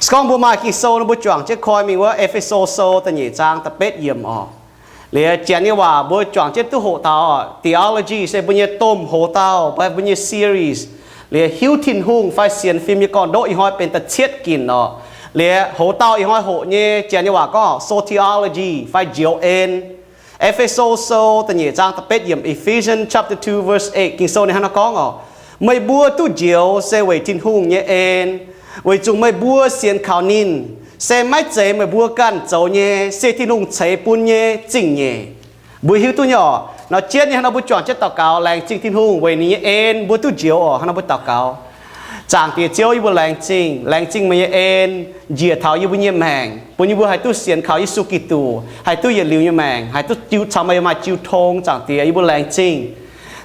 Se gorngv mbuo maaih Ging-Sou nor, mbuo juangc jienv koi mingh wuov E^fe^so Sou da'nyeic zaang da'betv yiemc oc. Liuz janx nyei waac mbuo juangc jienv duqv hoqc taux oc, theology se mbuo nyei domh hoz dauh, mbuo nyei series. Liuz hiuv Tin-Hungh fai sienx fim nyei gorn-ndoqv ih hnoi benx da'cietv ginc oc. Liuz hoz dauh ih hnoi hoqc nyei janx nyei waac gorngv soteriology fai njoux en. E^fe^so Sou da'nyeic zaang da'betv yiemc, Ephesians chapter two verse eight, Ging-Sou ninh hnangv naaiv gorngv oc, meih mbuo duqv njoux se weic Tin-Hungh nyei en, weic zuqc meih mbuo sienx kaux ninh, se maiv zeiz meih mbuo ganh zoux nyei, se Tin-Hungh ceix bun nyei zingh nyeic. Mbuo hiuv duqv nyei oc. Nor jienv nyei hnangv nor mbuo juangc jienv daux gaux, laengz zingh Tin-Hungh weic ninh nyei en mbuo duqv njoux oc. Hnangv nor mbuo daux gaux. Zaangc Diex Ziouv, yie mbuo laengz zingh, laengz zingh meih nyei en njiec taux yie mbuo nyei maengc, bun yie mbuo haih duqv sienx kaux Yesu Giduc, haih duqv yietc liuz nyei maengc, haih duqv jiu caux meih maaih jiu tong. Zaangc Diex, yie mbuo laengz zingh.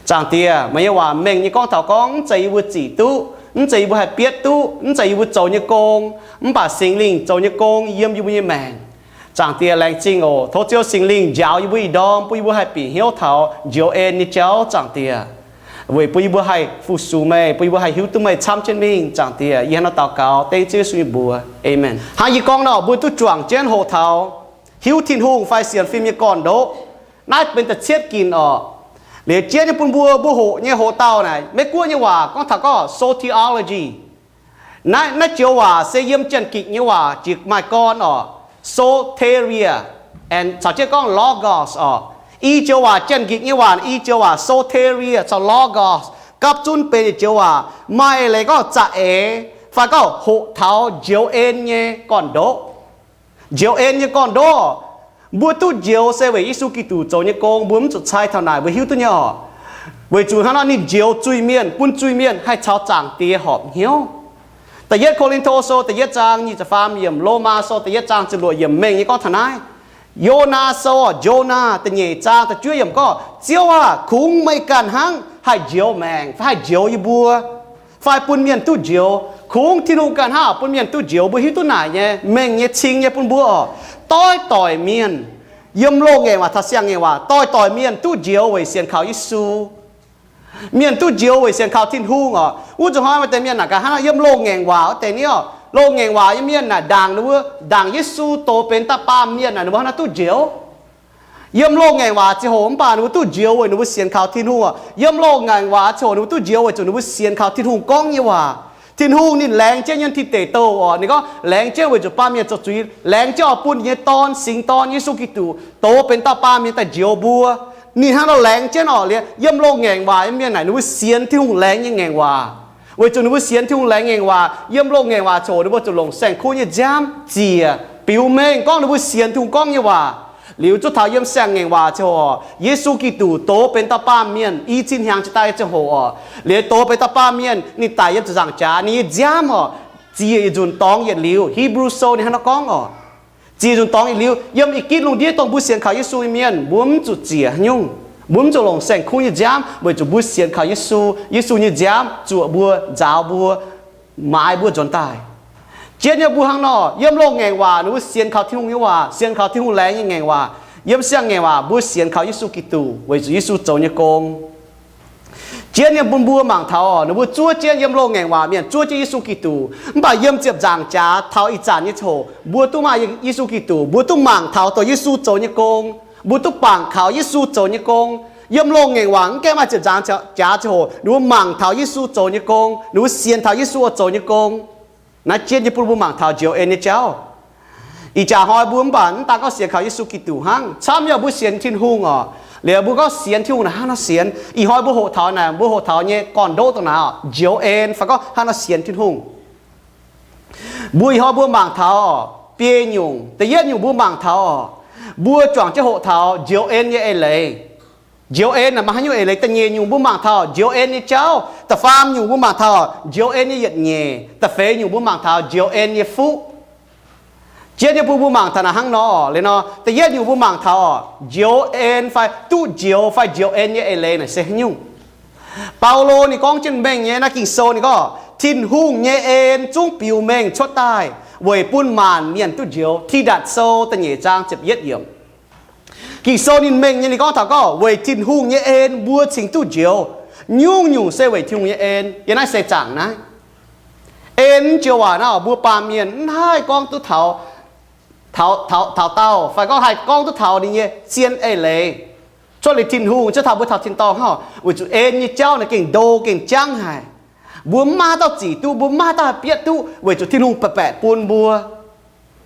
Zaangc Diex, meih nyei waac mengh nyei gorngv taux gorngv mv zeiz yie mbuo zic duqv, mv zeiz yie mbuo haih bietv duqv, mv zeiz yie mbuo zoux nyei gong, mv baac Singx Lingh zoux nyei gong yiem yie mbuo nyei maengc. Zaangc Diex, laengz zingh oc. Tov Ziouv Singx Lingh njaaux yie mbuo ih ndorm, bun yie mbuo haih bieqc hnyouv taux njoux en nyei jauv. Zaangc Diex, weic bun yie mbuo haih fu-sux meih, bun yie mbuo haih hiuv duqv meih camv jienv mingh. Zaangc Diex, yie hnangv naaiv daux gaux dengv Ziouv Yesu nyei mbuox, aamen. Hnangv yie gorngv nor, mbuo duqv juangc jienv hoqc taux hiuv Tin-Hungh fai sienx fim nyei gorn-ndoqv. Naaiv benx da'cietv ginc oc. Liuz jienv nyei bun mbuo, mbuo hoqc nyei hoz dauh naaic, Meiv Guoqv nyei waac gorngv taux gorngv soteriology. Naaiv, naaiv joux waac se yiem Janx-Gikc nyei waac jiex maaih gorn oc, soteria, and caux jienv gorngv logos oc. I joux waac, Janx-Gikc nyei waac, i joux waac soteria caux logos gapv zunv benx yietc joux waac, maaih eix leiz gorngv za'eix fai gorngv hoqc taux njoux en nyei gorn-ndoqv. Njoux en nyei gorn-ndoqv. Mbuo duqv njoux se weic Yesu Giduc zoux nyei gong, mbuo mv zuqc cai taux naaic, mbuo hiuv duqv nyei oc. Weic zuqc hnangv nor ninh njoux zuiz-mienh, bun zuiz-mienh haih caux Zaangc Diex horpc hnyouv. Da'yietv Ko^lin^to Sou da'yietv zaang nyic ziepc faam yiemc, Lomaa Sou da'yietv zaang ziepc luoqc yiemc mengh nyei gorngv taux naaiv. Yonaa Sou, Jonah da'nyeic zaang da'juov yiemc gorngv, Ziouv aah! Kungx meih ganh hnangv haih njoux maengc fai haih njoux yie mbuo, fai bun mienh duqv njoux. Kungx Tin-Hungh ganh hnangv bun mienh duqv njoux. Mbuo hiuv duqv naaic nyei mengh nyei cing nyei bun mbuo oc. Doix-doic mienh yiem loz-ngaengc waac taux siang-ngaengc waac, doix-doic mienh duqv njoux weic sienx kaux Yesu. Mienh duqv njoux weic sienx kaux Tin-Hungh oc. Wuov zuqc hnoi maaih deix mienh naaic gaax hnangv yiem loz-ngaengc waac wuov deix ni oc. Loz-ngaengc waac nyei mienh naaic ndaangc ninh mbuo, ndaangc Yesu doz benx da'baamh mienh naaic ninh mbuo hnangv naaiv duqv njoux. Yiem loz-ngaengc waac ziangh hoc mv baac ninh mbuo duqv njoux weic ninh mbuo sienx kaux Tin-Hungh oc. Yiem loz-ngaengc waac ziangh hoc ninh mbuo duqv njoux weic zuqc ninh mbuo sienx kaux Tin-Hungh gorngv nyei waac. Tin-Hungh ninh laengz jienv yiem tin deic douh oc. Ninh gorngv laengz jienv weic zuqc baamh mienh zoux zuiz, laengz jienv oix bun ninh nyei Dorn, singx Dorn, Yesu Giduc, doz benx dauh baamh mienh daaih njoux mbuo. Ninh hnangv nor laengz jienv oc. Liuz yiem loz-ngaengc waac nyei mienh naaic ninh mbuo sienx Tin-Hungh laengz nyei ngaengc waac. Weic zuqc ninh mbuo sienx Tin-Hungh laengz ngaengc waac, yiem loz-ngaengc waac ziangh hoc ninh mbuo zuqc longc saeng-kuv nyei nziaamv ziec biux mengh gorngv ninh mbuo sienx Tin-Hungh gorngv nyei waac. Liuz zuov taux yiem siang-ngaengc waac ziangh hoc, Yesu Giduc doz benx dauh baamh mienh i cin hnyangx jiex daaih ziangh hoc oc. Liuz doz benx dauh baamh mienh, ninh daic yiem ziepc nzaangc jaax, ninh nyei nziaamv oc, ziec yietc nzunc dorngx yietc liuz. Hebrew Sou ninh hnangv nor gorngv oc. Ziec nzunc dorngx yietc liuz, yiem i gitv lungh ndiev dongh mbuo sienx kaux Yesu nyei mienh, mbuo mv zuqc ziec haaix nyungc. Mbuo mv zuqc longc saeng-kuv nyei nziaamv weic zuqc mbuo sienx kaux Yesu. Yesu nyei nziaamv zuoqc mbuo, nzaaux mbuo, maaiz mbuo nzuonx daaih. Jienv nyei mbuo hnangv nor, yiem loz-ngaengc waac ninh mbuo sienx kaux Tin-Hungh nyei waac, sienx kaux Tin-Hungh laengz nyei ngaengc waac. Yiem siang-ngaengc waac mbuo sienx kaux Yesu Giduc weic zuqc Yesu zoux nyei gong. Jienv nyei bun mbuo mangc taux oc, ninh mbuo zuov jienv yiem loz-ngaengc waac mienh zuov jienv Yesu Giduc. Mv baac yiem ziepc nzaangc jaax taux ih zanc nyei ziangh hoc, mbuo duqv maaih Yesu Giduc, mbuo duqv mangc taux dongh Yesu zoux nyei gong, mbuo duqv bangc kaux Yesu zoux nyei gong. Yiem loz-ngaengc waac mv gaengh maaih ziepc nzaangc jaax ziangh hoc, ninh mbuo mangc taux Yesu zoux nyei gong, ninh mbuo sienx taux Yesu oix zoux nyei gong. Naaiv jienv nyei bun mbuo mangc taux njoux en nyei jauv. Ih jaax hnoi mbuo mv baac mv daan gorngv sienx kaux Yesu Giduc hnangv, camv nyei mbuo sienx Tin-Hungh oc. Liuz mbuo gorngv sienx Tin-Hungh naaic hnangv nor sienx. Ih hnoi mbuo hoqc taux naaic, mbuo hoqc taux nyei gorn-ndoqv dongh naaic oc, njoux en fai gorngv hnangv nor sienx Tin-Hungh. Mbuo ih hnoi mbuo mangc taux biei nyungc. Da'yietv nyungc mbuo mangc taux oc, mbuo juangc jienv hoqc taux njoux en nyei eix leiz. Njoux en naaic maaih haaix nyungc eix leiz? Da'nyeic nyungc mbuo mangc taux njoux en nyei jauv. Da'faam nyungc mbuo mangc taux njoux en nyei yietc nyeic. Da'feix nyungc mbuo mangc taux njoux en nyei fuqv. Jienv nyei bun mbuo mangc taux naaic hnangv nor oc. Liuz nor, da'yietv nyungc mbuo mangc taux oc, njoux en fai duqv njoux fai njoux en nyei eix leiz naaic se haaix nyungc. Baulo ninh gorngv jienv mengh nyei naaiv Ging-Sou ninh gorngv, Tin-Hungh nyei en zungv biux mengh cuotv daaih weic bun maanc mienh duqv njoux. Tidatc Sou da'nyeic zaang ziepc yietv yiemc. Ging-Sou ninh mengh nyei ninh gorngv taux gorngv weic Tin-Hungh nyei en mbuo cingx duqv njoux. Nyungc-nyungc se weic Tin-Hungh nyei en. Yiem naaiv seix zaangc naaiv, En joux waac naaiv mbuo baamh mienh mv haih gorngv duqv taux, taux, taux, taux daauh fai gorngv haih gorngv duqv taux ninh nyei zien eix leiz cuotv liuz Tin-Hungh, cuotv taux mbuo taux tin-dorngh hnangv, weic zuqc en nyei jauv naaic gengh ndo gengh jangv haic. Mbuo mv maaih haaix dauh zic duqv, mbuo mv maaih haaix dauh bietv duqv weic zuqc Tin-Hungh baeqc baeqc bun mbuo,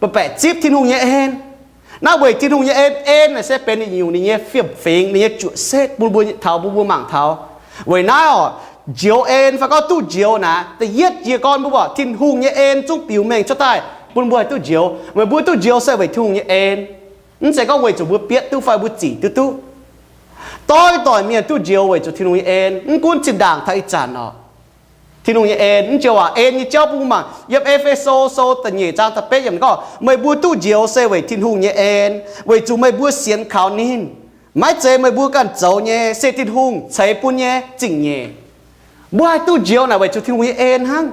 baeqc baeqc zipv Tin-Hungh nyei en. Naaiv weic Tin-Hungh nyei en, en naaic se benx yietc nyungc ninh nyei fiem-fingx, ninh nyei juoqc setv bun mbuo taux, bun mbuo mangc taux. Weic naaiv oc, njoux en fai gorngv duqv njoux naaic, da'yietv jiez gorn mbuo buatc Tin-Hungh nyei en zungv biux mengh cuotv daaih bun mbuo haih duqv njoux. Meih mbuo duqv njoux se weic Tin-Hungh nyei en, mv zeiz gorngv weic zuqc mbuo bietv duqv fai mbuo zic duqv duqv. Doix doic mienh duqv njoux weic zuqc Tin-Hungh nyei en, mv gunv zinh ndaangc taux ih zanc oc. Tin-Hungh nyei en, mv joux waac en nyei jauv bun mbuo mangc yiem E^fe^so sou da'nyeic zaang da'betv yiemc gorngv, meih mbuo duqv njoux se weic Tin-Hungh nyei en, weic zuqc meih mbuo sienx kaux ninh. Maiv zeiz meih mbuo ganh zoux nyei, se Tin-Hungh ceix bun nyei zingh nyeic. Mbuo haih duqv njoux naaic weic zuqc Tin-Hungh nyei en hnangv.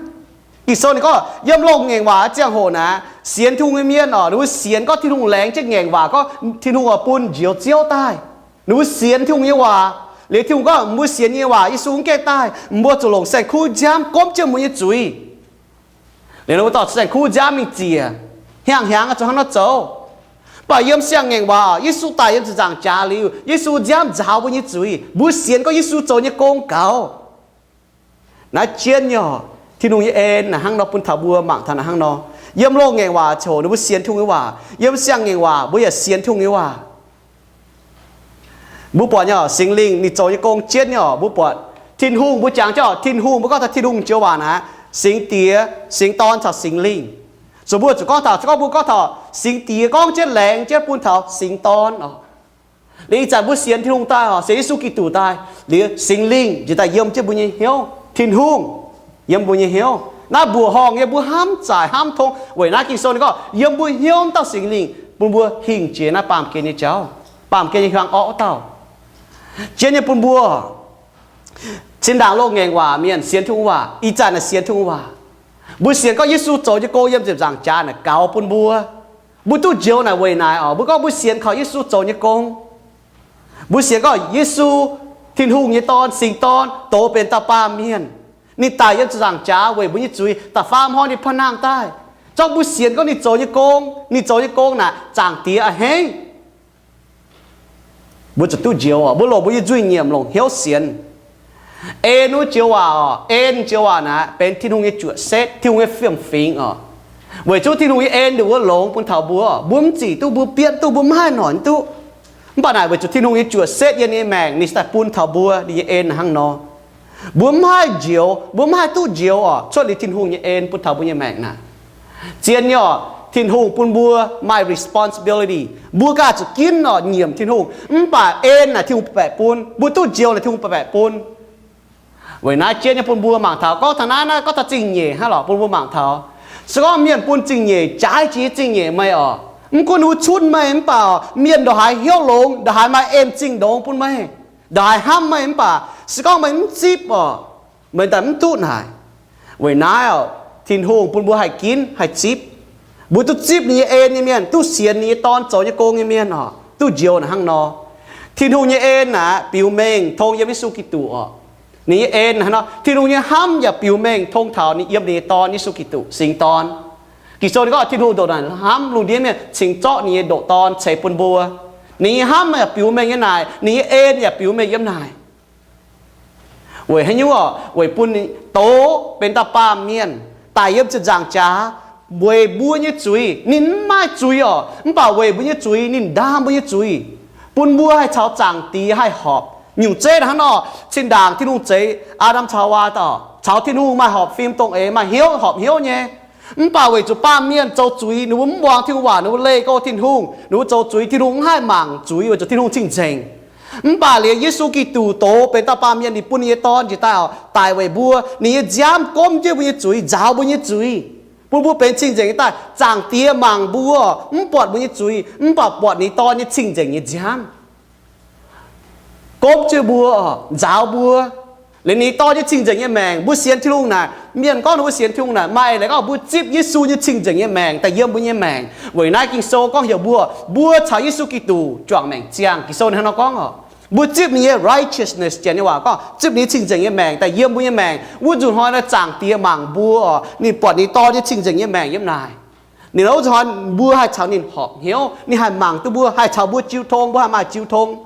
Ging-Sou ninh gorngv yiem loz-ngaengc waac ziangh hoc naaic, sienx Tin-Hungh nyei mienh oc, ninh mbuo sienx gorngv Tin-Hungh laengz jienv ngaengc waac gorngv Tin-Hungh oix bun njoux Ziouv daaih. Ninh mbuo sienx Tin-Hungh nyei waac, liuz Tin-Hungh gorngv mbuo sienx nyei waac Yesu mv gaengh daaih, mbuo zuqc longc saeng-kuv nziaamv gomv jienv mbuo nyei zuiz. Liuz ninh mbuo dorh saeng-kuv nziaamv mingh ziec, hnyangx-hnyangx zuqc hnangv nor zoux. Mv baac yiem siang-ngaengc waac, Yesu daic yiem ziepc nzaangc jaax liuz, Yesu nziaamv nzaaux mbuo nyei zuiz. Mbuo sienx gorngv Yesu zoux nyei gong gaux. Naaiv jienv nyei oc, Tin-Hungh nyei en naaic hnangv nor bun taux mbuo mangc taux naaic hnangv nor. Yiem loz-ngaengc waac ziangh hoc ninh mbuo sienx Tin-Hungh nyei waac, yiem siang-ngaengc waac mbuo yaac sienx Tin-Hungh nyei waac. Mbuo buatc nyei oc, Singx Lingh ninh zoux nyei gong jienv nyei oc. Mbuo buatc Tin-Hungh, mbuo jangx jienv oc, Tin-Hungh, mbuo gorngv taux Tin-Hungh joux waac naaic, Singx Diex, Singx Dorn caux Singx Lingh. Zuqc mbuo zuqc gorngv taux, gorngv mbuo gorngv taux Singx Diex gorngv jienv laengz jienv bun taux Singx Dorn oc. Liuz ih zanc mbuo sienx Tin-Hungh daaih oc, sienx Yesu Giduc daaih, liuz Singx Lingh njiec daaih yiem jienv mbuo nyei hnyouv. Tin-Hungh yiem mbuo nyei hnyouv. Naaiv mbuoqc horngh nyei, mbuo hnamv zaaic hnamv tong. Weic naaiv Ging-Sou ninh gorngv yiem mbuo hnyouv wuov dauh Singx Lingh bun mbuo hingh jiex naaiv baamh gen nyei jauv, baamh gen nyei hiuang orqv wuov dauh. Jienv nyei bun mbuo, zinh ndaangc loz-ngaengc waac mienh sienx Tin-Hungh waac, ih zanc naaic sienx Tin-Hungh waac. Mbuo sienx gorngv Yesu zoux nyei gong yiem ziepc nzaangc jaax naaic gaux bun mbuo. Mbuo duqv njoux naaic weic naaic oc, mbuo gorngv mbuo sienx kaux Yesu zoux nyei gong. Mbuo sienx gorngv Yesu, Tin-Hungh nyei Dorn, Singx Dorn, douz benx dauh baamh mienh. Ninh daic yiem ziepc nzaangc jaax weic mbuo nyei zuiz, da'faam hnoi ninh pa'nangh daaih. Zorqv mbuo sienx gorngv ninh zoux nyei gong, ninh zoux nyei gong naaic Zaangc Diex a'hneiv. Mbuo zuqc duqv njoux oc. Mbuo longc mbuo nyei nzuih nyiemc longc hnyouv sienx. En wuov joux waac oc, en joux waac naaic benx Tin-Hungh nyei juoqc setv, Tin-Hungh nyei fiem-fingx oc. Weic zuqc Tin-Hungh nyei en nduqc wuov longx bun taux mbuo, mbuo mv zic duqv, mbuo bietv duqv, mbuo mv haih noic duqv. Mv baac naaic weic zuqc Tin-Hungh nyei juoqc setv yiem ninh nyei maengc, ninh cingx daaih bun taux mbuo ninh nyei en hnangv nor. Mbuo mv haih njoux, mbuo mv haih duqv njoux oc, cuotv liuz Tin-Hungh nyei en bun taux mbuo nyei maengc naaic. Zien nyei oc, Tin-Hungh bun mbuo maaih responsibility. Mbuo ganh zuqc ginv oc, nyiemc Tin-Hungh. Mv baac en naaic Tin-Hungh baeqc bun, mbuo duqv njoux naaic Tin-Hungh baeqc bun. Weic naaiv jienv nyei bun mbuo mangc taux, gorngv taux naaiv, naaiv gorngv taux zingh nyeic hnangv lorqc, bun mbuo mangc taux. Se gorngv mienh bun zingh nyeic, jaaix jiex zingh nyeic meih oc, mv gunv ninh mbuo cunv meih mv baac oc, mienh ndongc haaix hnyouv longx, ndongc haaix maaih en zingh ndongx bun meih, ndongc haaix hnamv meih mv baac, se gorngv meih mv zipv oc, meih daaih mv duqv naaic. Weic naaiv oc, Tin-Hungh bun mbuo haih ginv haih zipv. Mbuo duqv zipv ninh nyei en nyei mienh, duqv sienx ninh nyei Dorn zoux nyei gong nyei mienh oc, duqv njoux naaic hnangv nor. Tin-Hungh nyei en naaic biux mengh tong yiem Yesu Giduc oc. Ninh nyei en naaic hnangv nor, Tin-Hungh nyei hnamv yaac biux mengh tong taux ninh yiem ninh nyei Dorn, Yesu Giduc, Singx Dorn. Ging-Sou ninh gorngv Tin-Hungh ndongc naaic hnamv lungh ndiev mienh cingx zorqv ninh nyei ndoqc Dorn ceix bun mbuo. Ninh nyei hnamv yaac biux mengh yiem naaic, ninh nyei en yaac biux mengh yiem naaic. Weic haaix nyungc oc? Weic bun ninh douz benx dauh baamh mienh, daic yiem ziepc nzaangc jaax, weic mbuo nyei zuiz. Ninh mv maaih zuiz oc, mv baac weic mbuo nyei zuiz, ninh ndaam mbuo nyei zuiz, bun mbuo haih caux Zaangc Diex haih horpc. Nyungc zeiv hnangv nor, zinh ndaangc Tin-Hungh zeix Aa^ndam caux Haawaa daaih, caux Tin-Hungh maaih horpc fim dongh eix, maaih hnyouv horpc hnyouv nyei. Mv baac weic zuqc baamh mienh zoux zuiz, ninh mbuo mv muangx Tin-Hungh waac, ninh mbuo leih go Tin-Hungh, ninh mbuo zoux zuiz, Tin-Hungh mv haih mangc zuiz weic zuqc Tin-Hungh cing-nzengc. Mv baac liuz Yesu Giduc douz benx dauh baamh mienh, ninh bun ninh nyei Dorn njiec daaih oc, daic weic mbuo, ninh nyei nziaamv gomv jienv mbuo nyei zuiz, nzaaux mbuo nyei zuiz, bun mbuo benx cing-nzengc nyei daaih. Zaangc Diex mangc mbuo, mv buatc mbuo nyei zuiz, mv baac buatc ninh Dorn nyei cing-nzengc nyei nziaamv gomv jienv mbuo, nzaaux mbuo. Liuz ninh Dorn nyei cing-nzengc nyei maengc, mbuo sienx Tin-Hungh naaic, mienh gorngv ninh mbuo sienx Tin-Hungh naaic, maaih eix leiz gorngv mbuo zipv Yesu nyei cing-nzengc nyei maengc daaih yiem mbuo nyei maengc. Weic naaiv Ging-Sou gorngv heuc mbuo, mbuo caux Yesu Giduc juangc maengc ziangh. Ging-Sou hnangv nor gorngv oc. Mbuo zipv ninh nyei righteousness, janx nyei waac gorngv zipv ninh cing-nzengc nyei maengc daaih yiem mbuo nyei maengc. Wuov nzunc hnoi naaic Zaangc Diex mangc mbuo oc, ninh buatc ninh Dorn nyei cing-nzengc nyei maengc yiem naaic. Ninh wuov nzunc hnoi mbuo haih caux ninh horpc hnyouv, ninh haih mangc duqv mbuo, haih caux mbuo jiu tong, mbuo haih maaih jiu tong.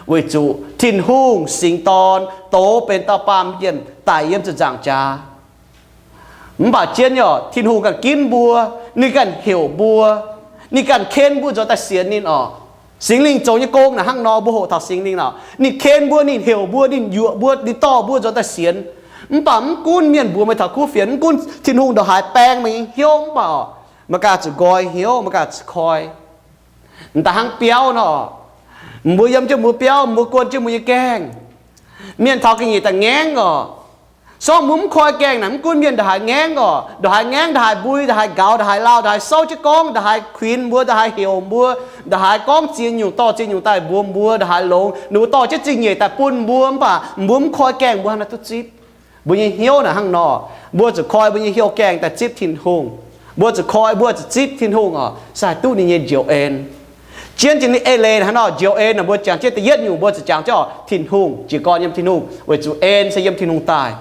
Weic zuqc Tin-Hungh singx Dorn doz benx dauh baamh mienh daic yiem ziepc nzaangc jaax. Mv baac jienv oc, Tin-Hungh ganh ginv mbuo, ninh ganh heuc mbuo, ninh ganh ken mbuo nzuonx daaih sienx ninh oc. Singx Lingh zoux nyei gong naaic hnangv nor, mbuo hoqc taux Singx Lingh oc, ninh ken mbuo, ninh heuc mbuo, ninh yuoqc mbuo, ninh dorh mbuo nzuonx daaih sienx. Mv baac mv gunv mienh mbuox meih taux kuv fienx, mv gunv Tin-Hungh ndongc haaix baeng meih nyei hnyouv, mv baac oc, meih ganh zuqc nqoi hnyouv, meih ganh zuqc koi. M'daaih hnangv biauv nor, mbuo yiem jienv mbuo biauv, mbuo guon jienv mbuo nyei gaengh. Mienh taux ga'nyiec daaih ngaengv oc. Sorng mbuo mv koi gaengh naaic, mv gunv mienh ndongc haaix ngaengv oc, ndongc haaix ngaengv, ndongc haaix mbui, ndongc haaix gaux, ndongc haaix lauh, ndongc haaix souv jienv gorngv, ndongc haaix kuinx mbuo, ndongc haaix heuc mbuo, ndongc haaix gorngv ziex nyungc dorh ziex nyungc daaih mbuox mbuo, ndongc haaix longx ninh mbuo dorh jienv zingh nyeic daaih bun mbuo, mv baac mbuo mv koi gaengh mbuo hnangv naaiv duqv zipv. Mbuo nyei hnyouv naaic hnangv nor, mbuo zuqc koi mbuo nyei hnyouv gaengh daaih zipv Tin-Hungh. Mbuo zuqc koi, mbuo zuqc zipv Tin-Hungh oc, se haih duqv ninh nyei njoux en. Jienv jiex ninh eix leiz hnangv nor, njoux en naaic mbuo jangx jienv da'yietv nyungc mbuo zuqc jangx jienv oc, Tin-Hungh jiez gorn yiem Tin-Hungh, weic zuqc en se yiem Tin-Hungh daaih.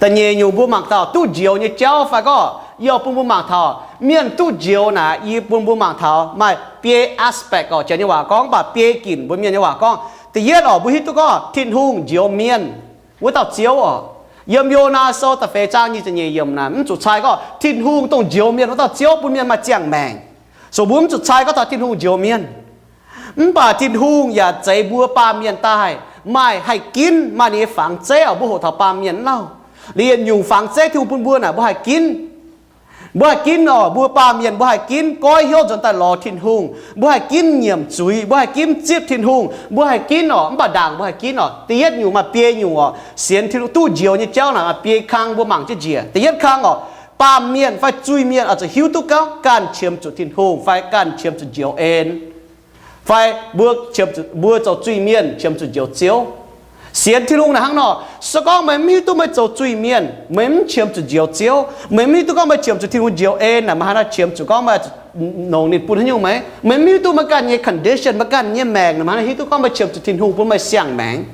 Da'nyeic nyungc mbuo mangc taux duqv njoux nyei jauv fai gorngv yie bun mbuo mangc taux mienh duqv njoux naaic, yie bun mbuo mangc taux maaih biei aspect oc, janx nyei waac gorngv, mv baac biei ginc mbuo mienh nyei waac gorngv. Da'yietv oc, mbuo hiuv duqv gorngv Tin-Hungh njoux mienh wuov dauh Ziouv oc. Yiem Yonaa Sou da'feix zaang nyic ziepc nyeic yiemc naaic, mv zuqc cai gorngv Tin-Hungh dongh njoux mienh wuov dauh Ziouv bun mienh maaih ziangh maengc. So mbuo mv zuqc cai gorngv taux Tin-Hungh njoux mienh. Mv baac Tin-Hungh yaac zeix mbuo baamh mienh daaih maaih haih ginv, maaih ninh nyei fangx zeiv oc. Mbuo hoqc taux baamh mienh lauh, liuz yietc nyungc fangx zeiv Tin-Hungh bun mbuo naaic mbuo haih ginv. Mbuo haih ginv oc, mbuo baamh mienh mbuo haih ginv goiv hnyouv nzuonx daaih lorz Tin-Hungh. Mbuo haih ginv nyiemc zuiz, mbuo haih ginv zipv Tin-Hungh, mbuo haih ginv oc, mv baac ndaangc mbuo haih ginv oc. Da'yietv nyungc maaih biei nyungc oc, sienx Tin-Hungh duqv njoux nyei jauv naaic maaih biei kang mbuo mangc jienv njiec. Da'yietv kang oc, baamh mienh fai zuiz-mienh oix zuqc hiuv duqv gorngv ganh qiemx zuqc Tin-Hungh fai ganh qiemx zuqc njoux en. Fai mbuo, mbuo zoux zuiz-mienh qiemx zuqc njoux Ziouv. Sienx Tin-Hungh naaic hnangv nor, se gorngv meih mv hiuv duqv meih zoux zuiz-mienh, meih mv qiemx zuqc njoux Ziouv, meih mv hiuv duqv gorngv meih qiemx zuqc Tin-Hungh njoux en naaic, meih haaix nor qiemx zuqc gorngv meih nongc ninh bun haaix nyungc meih? Meih mv hiuv duqv meih ganh nyei condition, meih ganh nyei maengc naaic, meih haaix nor hiuv duqv gorngv meih qiemx zuqc Tin-Hungh bun meih siang-maengc?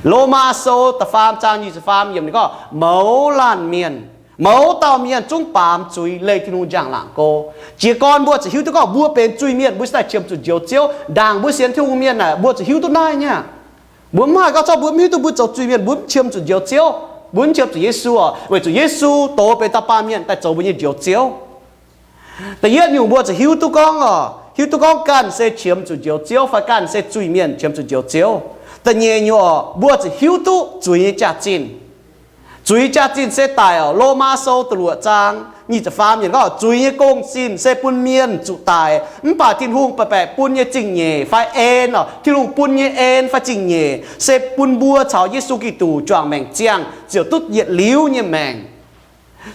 Lomaa Sou da'faam zaang nyic ziepc faam yiemc ninh gorngv, mouz laanh mienh, mouz dauh mienh zungv baamz zuiz leih Tin-Hungh njang-laangc go. Jiez gorn mbuo zuqc hiuv duqv gorngv mbuo benx zuiz-mienh, mbuo cingx daaih qiemx zuqc njoux Ziouv. Ndaangc mbuo sienx Tin-Hungh mienh naaic, mbuo zuqc hiuv duqv naaiv nyei aqv. Mbuo mv haih gorngv zorqv mbuo mv hiuv duqv mbuo zoux zuiz-mienh, mbuo mv qiemx zuqc njoux Ziouv, mbuo mv qiemx zuqc Yesu oc, weic zuqc Yesu doz benx dauh baamh mienh daaih zoux mbuo nyei njoux Ziouv. Da'yietv nyungc mbuo zuqc hiuv duqv gorngv oc, hiuv duqv gorngv ganh se qiemx zuqc njoux Ziouv fai ganh se zuiz-mienh qiemx zuqc njoux Ziouv. Da'nyeic nyungc oc, mbuo zuqc hiuv duqv zuiz nyei jaax-zinh. Zuiz jaax-zinh se daic oc. Lomaa Sou da'luoqc zaang nyic ziepc faam yiemc gorngv, zuiz nyei gong-zinh se bun mienh zuqc daic, mv baac Tin-Hungh baeqc baeqc bun nyei zingh nyeic fai en oc, Tin-Hungh bun nyei en fai zingh nyeic se bun mbuo caux Yesu Giduc juangc maengc ziangh ziouc duqv yietc liuz nyei maengc.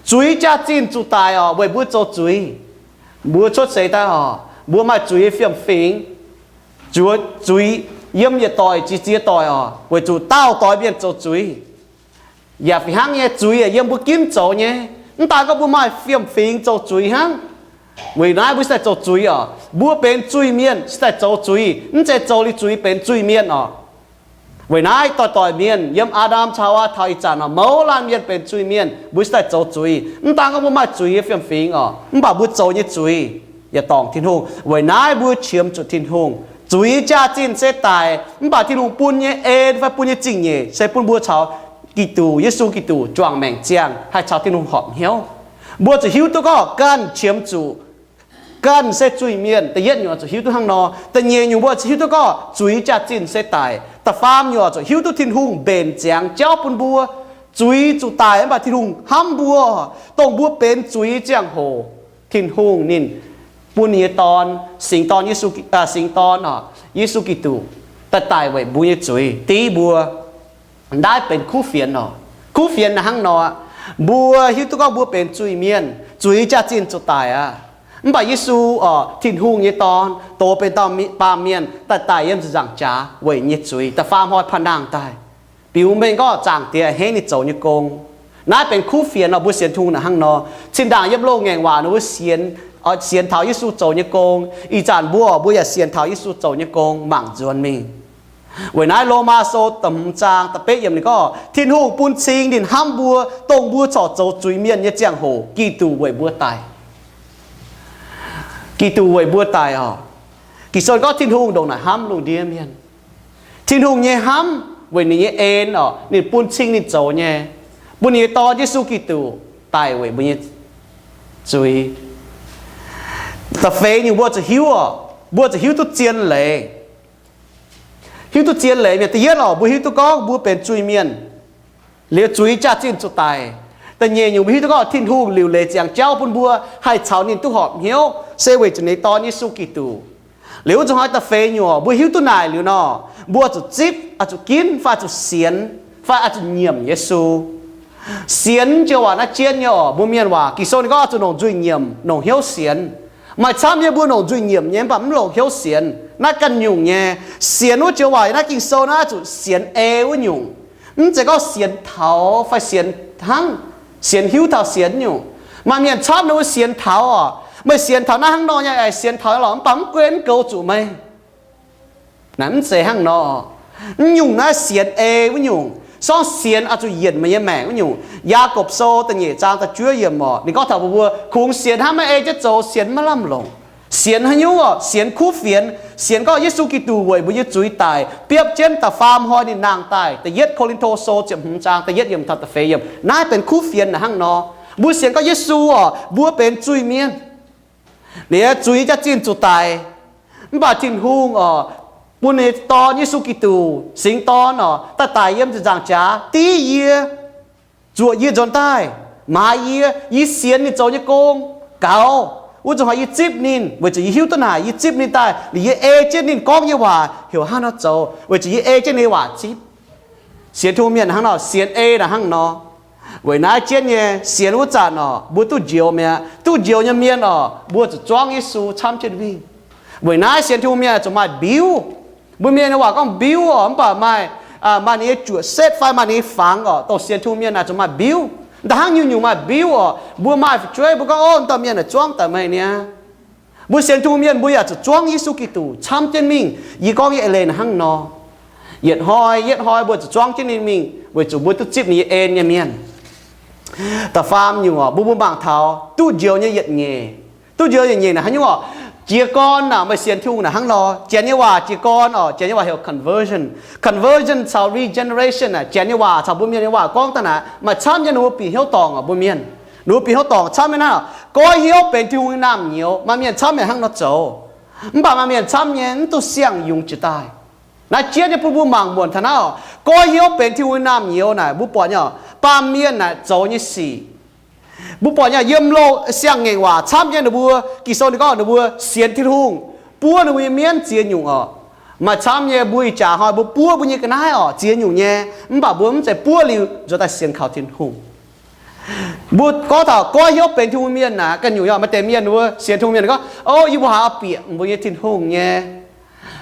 Zuiz jaax-zinh zuqc daic oc, weic mbuo zoux zuiz. Mbuo cuotv seix daaih oc, mbuo maaih zuiz nyei fiem-fingx, zuiz, zuiz yiem yietc doic ziex ziex doic oc, weic zuqc daauh doix mienh zoux zuiz. Yaac fih hnangv nyei, zuiz yaac yiem mbuo ginv zoux nyei. Mv daan gorngv mbuo maaih fiem-fingx zoux zuiz hnangv. Weic naaiv mbuo cingx daaih zoux zuiz oc. Mbuo benx zuiz-mienh cingx daaih zoux zuiz, mv zeiz zoux liuz zuiz benx zuiz-mienh oc. Weic naaiv doic-doic mienh yiem Aa^ndam caux Haawaa taux ih zanc oc, mouz laanh mienh benx zuiz-mienh, mbuo cingx daaih zoux zuiz. Mv daan gorngv mbuo maaih zuiz nyei fiem-fingx oc, mv baac mbuo zoux nyei zuiz yaac dorngc Tin-Hungh. Weic naaiv mbuo qiemx zuqc Tin-Hungh. Zuiz jaax-zinh se daic, mv baac Tin-Hungh bun nyei en fai bun nyei zingh nyeic se bun mbuo caux Giduc, Yesu Giduc juangc maengc ziangh haih caux Tin-Hungh horpc hnyouv. Mbuo zuqc hiuv duqv gorngv ganh qiemx zuqc ganh se zuiz-mienh. Da'yietv nyungc zuqc hiuv duqv hnangv nor. Da'nyeic nyungc mbuo zuqc hiuv duqv gorngv zuiz jaax-zinh se daic. Da'faam nyungc zuqc hiuv duqv Tin-Hungh mbenc ziangx jauv bun mbuo. Zuiz zuqc daic mv baac Tin-Hungh hnamv mbuo, dongh mbuo benx zuiz ziangh hoc, Tin-Hungh ninh bun ninh nyei Dorn, singx Dorn Yesu, singx Dorn oc, Yesu Giduc, daaih daic weic mbuo nyei zuiz div mbuo. Naaiv benx kuv fienx oc. Kuv fienx naaiv hnangv nor, mbuo hiuv duqv gorngv mbuo benx zuiz-mienh, zuiz jaax-zinh zuqc daic aqv. Mv baac Yesu oc, Tin-Hungh nyei Dorn, doz benx dauh baamh mienh daaih daic yiem ziepc nzaangc jaax weic nyei zuiz, da'faam hnoi panh nangh daaih, biux mengh gorngv Zaangc Diex a'hneiv ninh zoux nyei gong. Naaiv benx kuv fienx oc. Mbuo sienx Tin-Hungh naaic hnangv nor, zinh ndaangc yiem loz-ngaengc waac nor mbuo sienx sienx taux Yesu zoux nyei gong. Ih zanc mbuo, mbuo yaac sienx taux Yesu zoux nyei gong mangc nzuonx mingh. Weic naaiv Lomaa Sou da'hmz zaang da'betv yiemc ninh gorngv, Tin-Hungh bun cing ninh hnamv mbuo, dongh mbuo corc zoux zuiz-mienh nyei ziangh hoc, Giduc weic mbuo daic. Giduc weic mbuo daic oc. Ging-Sou gorngv Tin-Hungh ndongc naaic hnamv lungh ndiev mienh. Tin-Hungh nyei hnamv weic ninh nyei en oc, ninh bun cing ninh zoux nyei, bun ninh nyei Dorn, Yesu Giduc, daic weic mbuo nyei zuiz. Da'feix nyungc mbuo zuqc hiuv oc, mbuo zuqc hiuv duqv zien leiz. Hiuv duqv zien leiz mienh, da'yietv oc, mbuo hiuv duqv gorngv mbuo benx zuiz-mienh, liuz zuiz jaax-zinh zuqc daic. Da'nyeic nyungc mbuo hiuv duqv gorngv Tin-Hungh liuc leiz ziangx jauv bun mbuo haih caux ninh duqv horpc hnyouv se weic zuqc ninh Dorn, Yesu Giduc. Liuz wuov zuqc hnoi da'feix nyungc oc, mbuo hiuv duqv naaic liuz nor, mbuo zuqc zipv, oix zuqc ginv, fai zuqc sienx, fai oix zuqc nyiemc Yesu. Sienx joux waac naaiv jienv nyei oc, mbuo mienh waac, Ging-Sou ninh gorngv oix zuqc longc nzuih nyiemc, longc hnyouv sienx. Maaih camv nyei mbuo longc nzuih nyiemc nyei mv baac mv longc hnyouv sienx. Naaiv ganh nyungc nyei. Sienx wuov joux waac naaiv Ging-Sou naaiv oix zuqc sienx ei wuov nyungc. Mv zeiz gorngv sienx taux fai sienx hnangv, sienx hiuv taux sienx nyungc. Maaih mienh camv ninh mbuo sienx taux oc, meih sienx taux naaiv hnangv nor nyei, sienx taux lorqc, mv baac mv gunv goux zuqc meih. Naaiv mv zeiz hnangv nor. Mv nyungc naaiv sienx ei wuov nyungc, sorng sienx oix zuqc yienc meih nyei maengc wuov nyungc. Yaagorpc Sou da'nyeic zaang da'juov yiemc oc, ninh gorngv taux mbuo, mbuo kungx sienx hnangv maiv ei jienv zoux, sienx maiv lamh longc. Sienx haaix nyungc oc? Sienx kuv fienx. Sienx gorngv Yesu Giduc weic mbuo nyei zuiz daic, biopv jienv da'faam hnoi ninh nangh daaih. Da'yietv Ko^lin^to Sou ziepc hmz zaang da'yietv yiemc taux da'feix yiemc, naaiv benx kuv fienx naaic hnangv nor. Mbuo sienx gorngv Yesu oc, mbuo benx zuiz-mienh, liuz zuiz nyei jaax-zinh zuqc daic. Mv baac Tin-Hungh oc, bun ninh Dorn, Yesu Giduc, Singx Dorn oc, daaih daic yiem ziepc nzaangc jaax, div yie, zuoqc yie nzuonx daaih, maaiz yie, yie sienx ninh zoux nyei gong, gaux. Wuov zuqc hnoi yie zipv ninh, weic zuqc yie hiuv duqv naaic, yie zipv ninh daaih, liuz yie ei jienv ninh gorngv nyei waac heuc hnangv nor zoux, weic zuqc yie ei jienv ninh nyei waac zipv. Sienx Tin-Hungh mienh hnangv nor, sienx ei naaic hnangv nor. Weic naaiv jienv nyei sienx wuov zanc oc, mbuo duqv njoux mi'aqv. Duqv njoux nyei mienh oc, mbuo zuqc zuangv Yesu camv jienv mingh. Weic naaiv sienx Tin-Hungh mienh zuqc maaih mbiuv. Mbuo mienh nyei waac gorngv mbiuv oc, mv baac maaih, maaih ninh nyei juoqc setv fai maaih ninh nyei fangx oc. Dongh sienx Tin-Hungh mienh naaic zuqc maaih mbiuv. Da'hnangv nyungc-nyungc maaih mbiuv oc, mbuo maaih fu'jueiv mbuo gorngv, Ov, dauh mienh naaic zuangv daaih meih niaa. Mbuo sienx Tin-Hungh mienh mbuo yaac zuqc zuangv Yesu Giduc camv jienv mingh. Yie gorngv nyei eix leiz naaic hnangv nor. Yietc hnoi yietv hnoi mbuo zuqc zuangv jienv ninh mingh weic zuqc mbuo duqv zipv ninh nyei en nyei mienh. Da'faam nyungc oc, mbuo mbuo mangc taux duqv njoux nyei yietc nyeic. Duqv njoux yietc nyeic naaic hnangv nyungc oc. Jiez gorn naaic, meih sienx Tin-Hungh naaic hnangv nor. Janx nyei waac jiez gorn oc, Janx nyei waac heuc conversion. Conversion caux regeneration naaic, Janx nyei waac caux mbuo mienh nyei waac gorngv daaih naaic maaih camv nyei ninh mbuo bieqc hnyouv dorngc oc, mbuo mienh. Ninh mbuo bieqc hnyouv dorngc camv nyei naaiv, goiv hnyouv benx Tin-Hungh nyei naamh nyouz. Maaih mienh camv mienh hnangv nor zoux. Mv baac maaih mienh camv nyei mv duqv siang-yungz jiex daaih. Naaiv jienv nyei bun mbuo mangc muonc taux naaiv oc. Goiv hnyouv benx Tin-Hungh nyei naamh nyouz naaic, mbuo buatc nyei oc, baamh mienh naaic zoux nyei sic. Mbuo buatc nyei yiem loz siang-ngaengc waac camv nyei ninh mbuo, Ging-Sou ninh gorngv ninh mbuo sienx Tin-Hungh, buov ninh mbuo nyei mienv ziex nyungc oc. Maaih camv nyei mbuo ih jaax hnoi mbuo buov mbuo nyei ga'naaiv oc, ziex nyungc nyei, mv baac mbuo mv zeiz buov liuz nzuonx daaih sienx kaux Tin-Hungh. Mbuo gorngv taux goiv hnyouv benx Tin-Hungh mienh naaic, ganh nyungc yaac maaih deix mienh mbuo sienx Tin-Hungh mienh gorngv, Ov, yie mbuo haiz oix bieqc mbuo nyei Tin-Hungh nyei.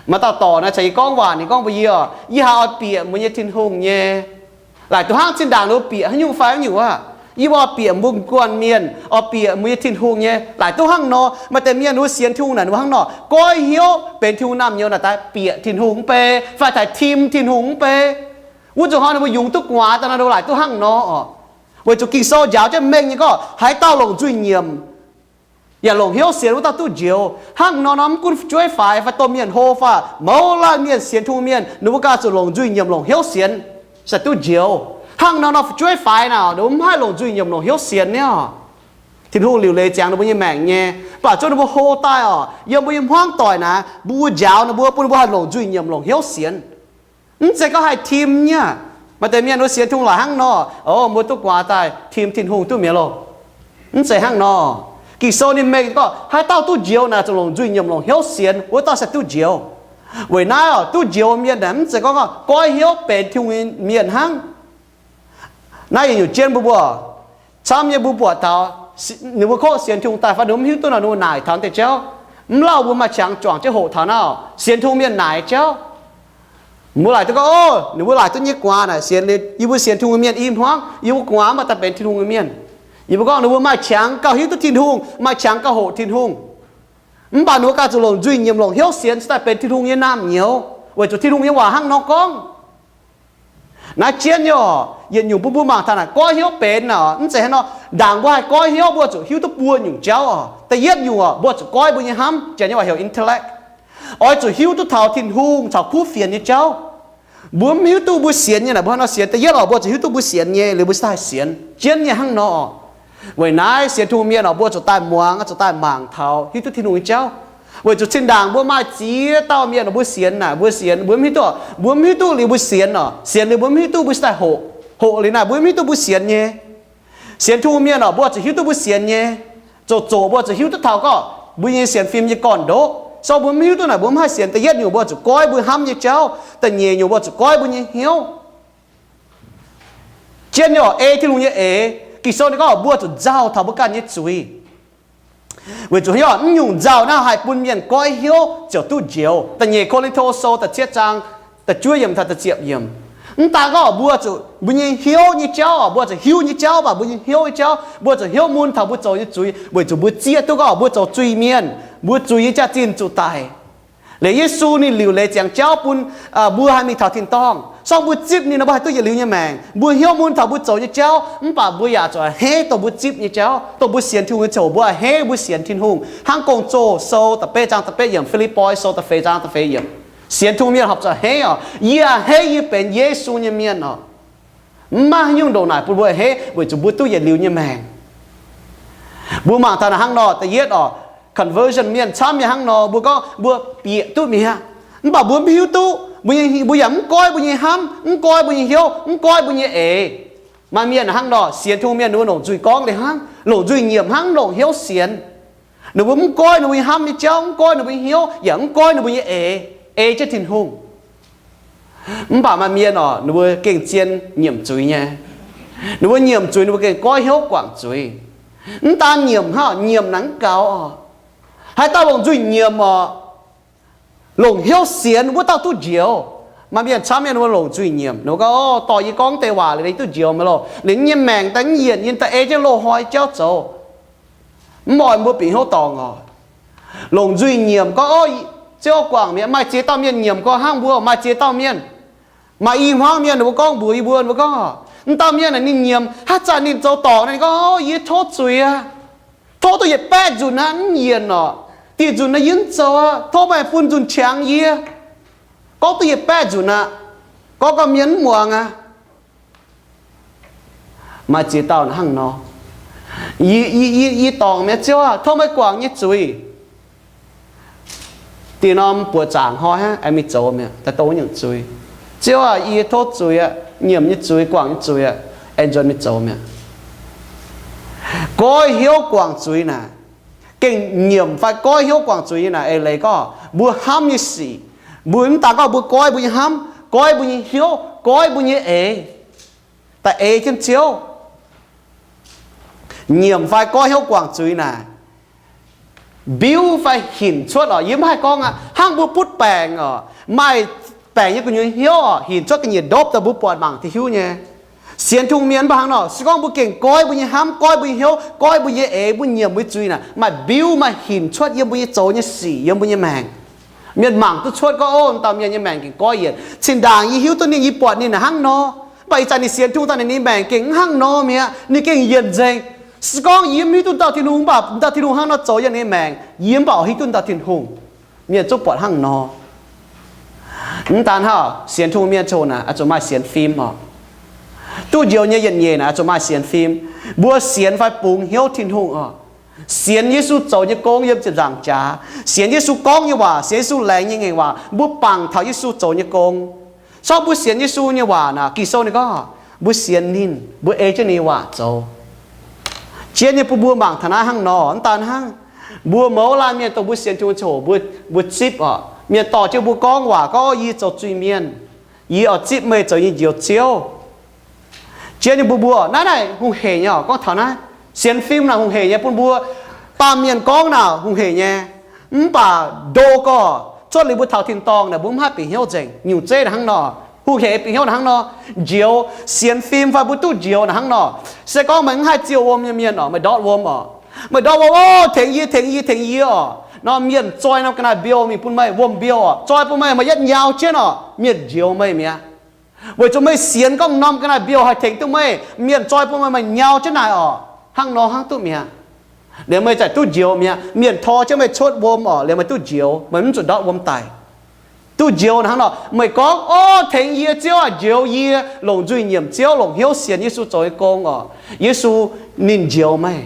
Maaih dauh dorc naaic caux yie gorngv waac, ninh gorngv mbuox yie oc, Yie haiz oix bieqc mbuo nyei Tin-Hungh nyei. Laaic duqv hnangv zinh ndaangc ninh mbuo bieqc haaix nyungc fai haaix nyungc aqv. Yie mbuo oix bieqc mbuo guanh mienh, oix bieqc mbuo nyei Tin-Hungh nyei. Laaic duqv hnangv nor, maaih deix mienh ninh mbuo sienx Tin-Hungh naaic ninh mbuo hnangv nor, goiv hnyouv benx Tin-Hungh naamh nyouz naaic daaih bieqc Tin-Hungh mv bei, fai taaix tim Tin-Hungh mv bei. Wuov zuqc hnoi ninh mbuo yungz duqv gu'nguaaz daaih nor, ninh mbuo laaic duqv hnangv nor oc. Weic zuqc Ging-Sou njaaux jienv mengh nyei gorngv, Haaix dauh longc nzuih nyiemc yaac longc hnyouv sienx, wuov dauh duqv njoux. Hnangv nor nor, mv gunv fu'jueiv faix fai domh mienh hlo fai mouz laanh mienh sienx Tin-Hungh mienh, ninh mbuo ganh zuqc longc nzuih nyiemc longc hnyouv sienx, se duqv njoux. Hnangv nor nor, fu'jueiv faix naaic, ninh mbuo mv haih longc nzuih nyiemc longc hnyouv sienx niaa. Tin-Hungh liuc leiz ziangx ninh mbuo nyei maengc nyei, mv baac zungv ninh mbuo hlo daaih oc, yiem mbuo nyei hmuangv doic naaic, mbuo njaaux ninh mbuo, bun ninh mbuo haih longc nzuih nyiemc longc hnyouv sienx. Mv zeiz gorngv haih tim nyei aqv. Maaih deix mienh wuov sienx Tin-Hungh laaic hnangv nor, o, mbuo duqv gu'nguaaz daaih tim Tin-Hungh duqv mi'aqv loh. Mv zeiz hnangv nor. Ging-Sou ninh mengh gorngv, haaix dauh duqv njoux naaic, zuqc longc nzuih nyiemc longc hnyouv sienx, wuov dauh se duqv njoux. Weic naaiv oc, duqv njoux mienh naaic mv zeiz gorngv goiv hnyouv benx Tin-Hungh mienh hnangv. Naaiv yietc nyungc jienv mbuo mbuo camv nyei mbuo buatc taux ninh mbuo kov sienx Tin-Hungh daaih fai ninh mbuo mv hiuv duqv nor, ninh mbuo naaic taux deix jauv. Mv lauh mbuo maaih qangx juangc jienv hoqc taux naaiv oc, sienx Tin-Hungh mienh naaic jauv. Mbuo laaic duqv gorngv, o, ninh mbuo laaic duqv nyei gu'nguaaz naaic sienx liuz, yie mbuo sienx Tin-Hungh mienh i hmuangv, yie mbuo gu'nguaaz mv baac daaih benx Tin-Hungh mienh. Yie mbuo gorngv ninh mbuo maaih qangx gauh hiuv duqv Tin-Hungh, maaih qangx gauh hoqc Tin-Hungh. Mv baac ninh mbuo ganh zuqc longc nzuih nyiemc, longc hnyouv sienx, cingx daaih benx Tin-Hungh nyei naamh nyouz, weic zuqc Tin-Hungh nyei waac hnangv nor gorngv. Naaiv jienv nyei oc. Yietc nyungc bun mbuo mangc taux naaic goiv hnyouv benx naaic, mv zeiz hnangv nor. Ndaangc mbuo haih goiv hnyouv, mbuo zuqc hiuv duqv buo nyungc jauv oc. Da'yietv nyungc oc, mbuo zuqc goiv mbuo nyei hnamv, janx nyei waac heuc intellect. Oix zuqc hiuv duqv taux Tin-Hungh caux kuv fienx nyei jauv. Mbuo mv hiuv duqv mbuo sienx nyei naaic, mbuo hnangv nor sienx. Da'yietv oc, mbuo zuqc hiuv duqv mbuo sienx nyei, liuz mbuo cingx daaih sienx. Jienv nyei hnangv nor. Weic naaiv sienx Tin-Hungh mienh oc, mbuo zuqc daaih muangx, zuqc daaih mangc taux hiuv duqv Tin-Hungh nyei jauv. Weic zuqc zinh ndaangc mbuo maaih ziex dauh mienh oc, mbuo sienx naaic, mbuo sienx, mbuo mv hiuv duqv, mbuo mv hiuv duqv liuz mbuo sienx oc, sienx liuz mbuo mv hiuv duqv mbuo cingx daaih hoqc, hoqc liuz naaic mbuo mv hiuv duqv mbuo sienx nyei. Sienx Tin-Hungh mienh oc, mbuo zuqc hiuv duqv mbuo sienx nyei. Zoqc zoqc mbuo zuqc hiuv duqv taux gorngv mbuo nyei sienx fim nyei gorn-ndoqv. So mbuo mv hiuv duqv naaic mbuo mv haih sienx. Da'yietv nyungc mbuo zuqc goiv mbuo hnamv nyei jauv. Da'nyeic nyungc mbuo zuqc goiv mbuo nyei hnyouv. Jienv nyei oc, ei Tin-Hungh nyei eix. Ging-Sou ninh gorngv mbuo zuqc nzauh taux mbuo ganh nyei zuiz. Weic zuqc hnyouv, mv nyungc nzauh naaiv haih bun mienh goiv hnyouv ziouc duqv njoux. Da'nyeic Ko^lin^to Sou da'cietv zaang da'juov yiemc taux da'ziepc yiemc. Mv daan gorngv mbuo zuqc, mbuo nyei hnyouv nyei jauv, mbuo zuqc hiuv nyei jauv, mv baac mbuo nyei hnyouv nyei jauv, mbuo zuqc hnyouv mun taux mbuo zoux nyei zuiz, weic zuqc mbuo zieqv duqv gorngv mbuo zoux zuiz-mienh, mbuo zuiz nyei jaax-zinh zuqc daic. Liuz Yesu ninh liuc leiz ziangx jauv bun mbuo haih mingh taux tin-dorngh. So mbuo zipv ninh nor mbuo haih duqv yietc liuz nyei maengc. Mbuo hnyouv mun taux mbuo zoux nyei jauv, mv baac mbuo yaac zuqc a'hneiv dongh mbuo zipv nyei jauv. Dongh mbuo sienx Tin-Hungh nyei ziangh hoc mbuo a'hneiv mbuo sienx Tin-Hungh. Hnangv Gong-Zoh Sou da'betv zaang da'betv yiemc, Fi^lipv^poi Sou da'feix zaang da'feix yiemc. Sienx Tin-Hungh mienh horpc zuqc a'hneiv oc. Yie a'hneiv yie benx Yesu nyei mienh oc. Mv maaih haaix nyungc ndongc naaic bun mbuo a'hneiv weic zuqc mbuo duqv yietc liuz nyei maengc. Mbuo mangc taux naaic hnangv nor, da'yietv oc, conversion mienh camv nyei hnangv nor, mbuo gorngv mbuo bieqc duqv mi'aqv. Mv baac mbuo mv hiuv duqv, mbuo yaac mv goiv mbuo nyei hnamv, mv goiv mbuo nyei hnyouv, mv goiv mbuo nyei eix. Maaih mienh hnangv nor, sienx Tin-Hungh mienh ninh mbuo longc nzuih gorngv liuz hnangv, longc nzuih nyiemc hnangv, mv longc hnyouv sienx. Ninh mbuo mv goiv ninh mbuo nyei hnamv nyei jauv, mv goiv ninh mbuo nyei hnyouv, yaac mv goiv ninh mbuo nyei eix, ei jienv Tin-Hungh. Mv baac maaih mienh oc, ninh mbuo gengh zien nyiemc zuiz nyei. Ninh mbuo nyiemc zuiz, ninh mbuo gengh goiv hnyouv guangc zuiz. Mv daan nyiemc hnangv, nyiemc naaic mv gaux oc. Haaix dauh longc nzuih nyiemc oc, longc hnyouv sienx, wuov dauh duqv njoux. Maaih mienh camv mienh ninh mbuo longc nzuih nyiemc, ninh mbuo gorngv, O, dorh yie gorngv deix waac liuz yie duqv njoux mi'aqv loh. Liuz yie nyei maengc daaih mv yienc, yie daaih ei jienv loz-hnoi jauv zoux. Mv oix mbuo bieqc hnyouv dorngc oc. Longc nzuih nyiemc gorngv, O, Ziouv guangc mi'aqv. Maaih ziex dauh mienh nyiemc gorngv hnangv mbuo, maaih ziex dauh mienh, maaih i hmuangv mienh ninh mbuo gorngv mbuox yie mbuo, mbuo gorngv, M'dauh mienh aah, ninh nyiemc haaix zanc ninh zoux dorngc, ninh gorngv, O, yie tov zuiz aqv. Tov duqv yietc baeqv nzunc aqv, mv yienc orqc. Dih nzunc naaiv yie mv zoux aqv. Tov meih bun nzunc qangx yie. Gorngv duqv yietc baeqv nzunc aqv. Gorngv gauh mienh mv muangx aqv. Maaih ziex dauh hnangv nor. Yie, yie, yie dorngc mi'aqv, Ziouv aah, tov meih guangc nyei zuiz. Dih norm buoqc zaangc hnoi hnangv, aengx mingh zoux mi'aqv, daaih dongh nyungc zuiz. Ziouv aah, yie tov zuiz aqv, nyiemc nyei zuiz, guangc nyei zuiz aqv, aengx nzuonx mingh zoux mi'aqv. Goiv hnyouv guangc zuiz naaic, gengh nyiemc fai goiv hnyouv guangc zuiz nyei naaic, eix leiz gorngv mbuo hnamv nyei sic. Mbuo mv daan gorngv mbuo goiv mbuo nyei hnamv, goiv mbuo nyei hnyouv, goiv mbuo nyei eix, daaih eix jienv Ziouv. Nyiemc fai goiv hnyouv guangc zuiz naaic, biuv fai hinc cuotv oc. Yie mv haih gorngv aqv, hnangv mbuo butv baengc oc, maaih baengc nyei gu'nyuoz hnyouv oc, hinc cuotv ga'nyiec ndopv daaih mbuo buatc mangc duqv hiuv nyei. Sienx Tin-Hungh mienh mv baac hnangv nor, se gorngv mbuo gengh goiv mbuo nyei hnamv, goiv mbuo nyei hnyouv, goiv mbuo nyei eix, mbuo nyiemc mbuo nyei zuiz naaic, maaih biuv maaih hinc cuotv yiem mbuo nyei zoux nyei sic, yiem mbuo nyei maengc. Mienh mangc duqv cuotv gorngv, O, dauh mienh nyei maengc gengh goiv yienc. Zinh ndaangc yie hiuv duqv ninh, yie buatc ninh hnangv nor, mv baac ih zanc ninh sienx Tin-Hungh daaih, ninh nyei maengc gengh mv hnangv nor mi'aqv. Ninh gengh yienc nzengc. Se gorngv yie mv hiuv duqv dauh Tin-Hungh, mv baac dauh Tin-Hungh hnangv nor zoux yiem ninh nyei maengc, yie mv baac hiuv duqv dauh Tin-Hungh. Mienh zungv buatc hnangv nor. Mv daan hnangv, sienx Tin-Hungh mienh ziouc naaic oix zuqc maaih sienx fim oc. Duqv njoux nyei yietc nyeic naaic oix zuqc maaih sienx fim. Mbuo sienx fai bungx hnyouv Tin-Hungh oc. Sienx Yesu zoux nyei gong yiem ziepc nzaangc jaax. Sienx Yesu gorngv nyei waac, sienx Yesu laengz nyei ngaengc waac, mbuo bangc taux Yesu zoux nyei gong. Corc mbuo sienx Yesu nyei waac naaic, Ging-Sou ninh gorngv mbuo sienx ninh, mbuo ei jienv ninh nyei waac zoux. Jienv nyei bun mbuo mangc taux naaiv hnangv nor, mv daan hnangv. Mbuo mouz laanh mienh dongh mbuo sienx Tin-Hungh ziangh hoc, mbuo zipv oc. Mienh dorh jienv mbuo gorngv waac gorngv, Yie zoux zuiz-mienh. Yie oix zipv meih zoux yie nyei Njoux Ziouv. Jienv nyei bun mbuo, naaiv naaic hungh heic nyei oc. Gorngv taux naaiv sienx fim naaic hungh heic nyei bun mbuo. Baamh mienh gorngv naaic hungh heic nyei. Mv baac ndo gorx, cuotv liuz mbuo taux tin-dorngh naaic mbuo mv haih bieqc hnyouv nzengc. Nyungc zeiv naaic hnangv nor. Hungh hec bieqc hnyouv naaic hnangv nor, njoux sienx fim fai mbuo duqv njoux naaic hnangv nor. Se gorngv meih mv haih ziouh wuom nyei mienh oc, meih ndortv wuom oc, meih ndortv wuom, O, tengx yie, tengx yie, tengx yie oc. Norm mienh zoi norm ga'naaiv mbiouh mingh bun meih, wuom mbiouh oc, zoi bun meih, meih yietv nyau jienv oc, mienh njoux meih mi'aqv. Weic zuqc meih sienx gorngv norm ga'naaiv mbiouh haih tengx duqv meih, mienh zoi bun meih, meih nyau jienv naaic oc, hnangv nor hnangv duqv mi'aqv. Liuz meih zaqc duqv njoux mi'aqv. Mienh tor jienv meih cuotv wuom oc, liuz meih duqv njoux, meih mv zuqc ndortv wuom daic. Duqv njoux naaic hnangv nor, meih gorngv, O, tengx yie, Ziouv aah, njoux yie, longc nzuih nyiemc Ziouv, longc hnyouv sienx Yesu zoux nyei gong oc. Yesu ninh njoux meih.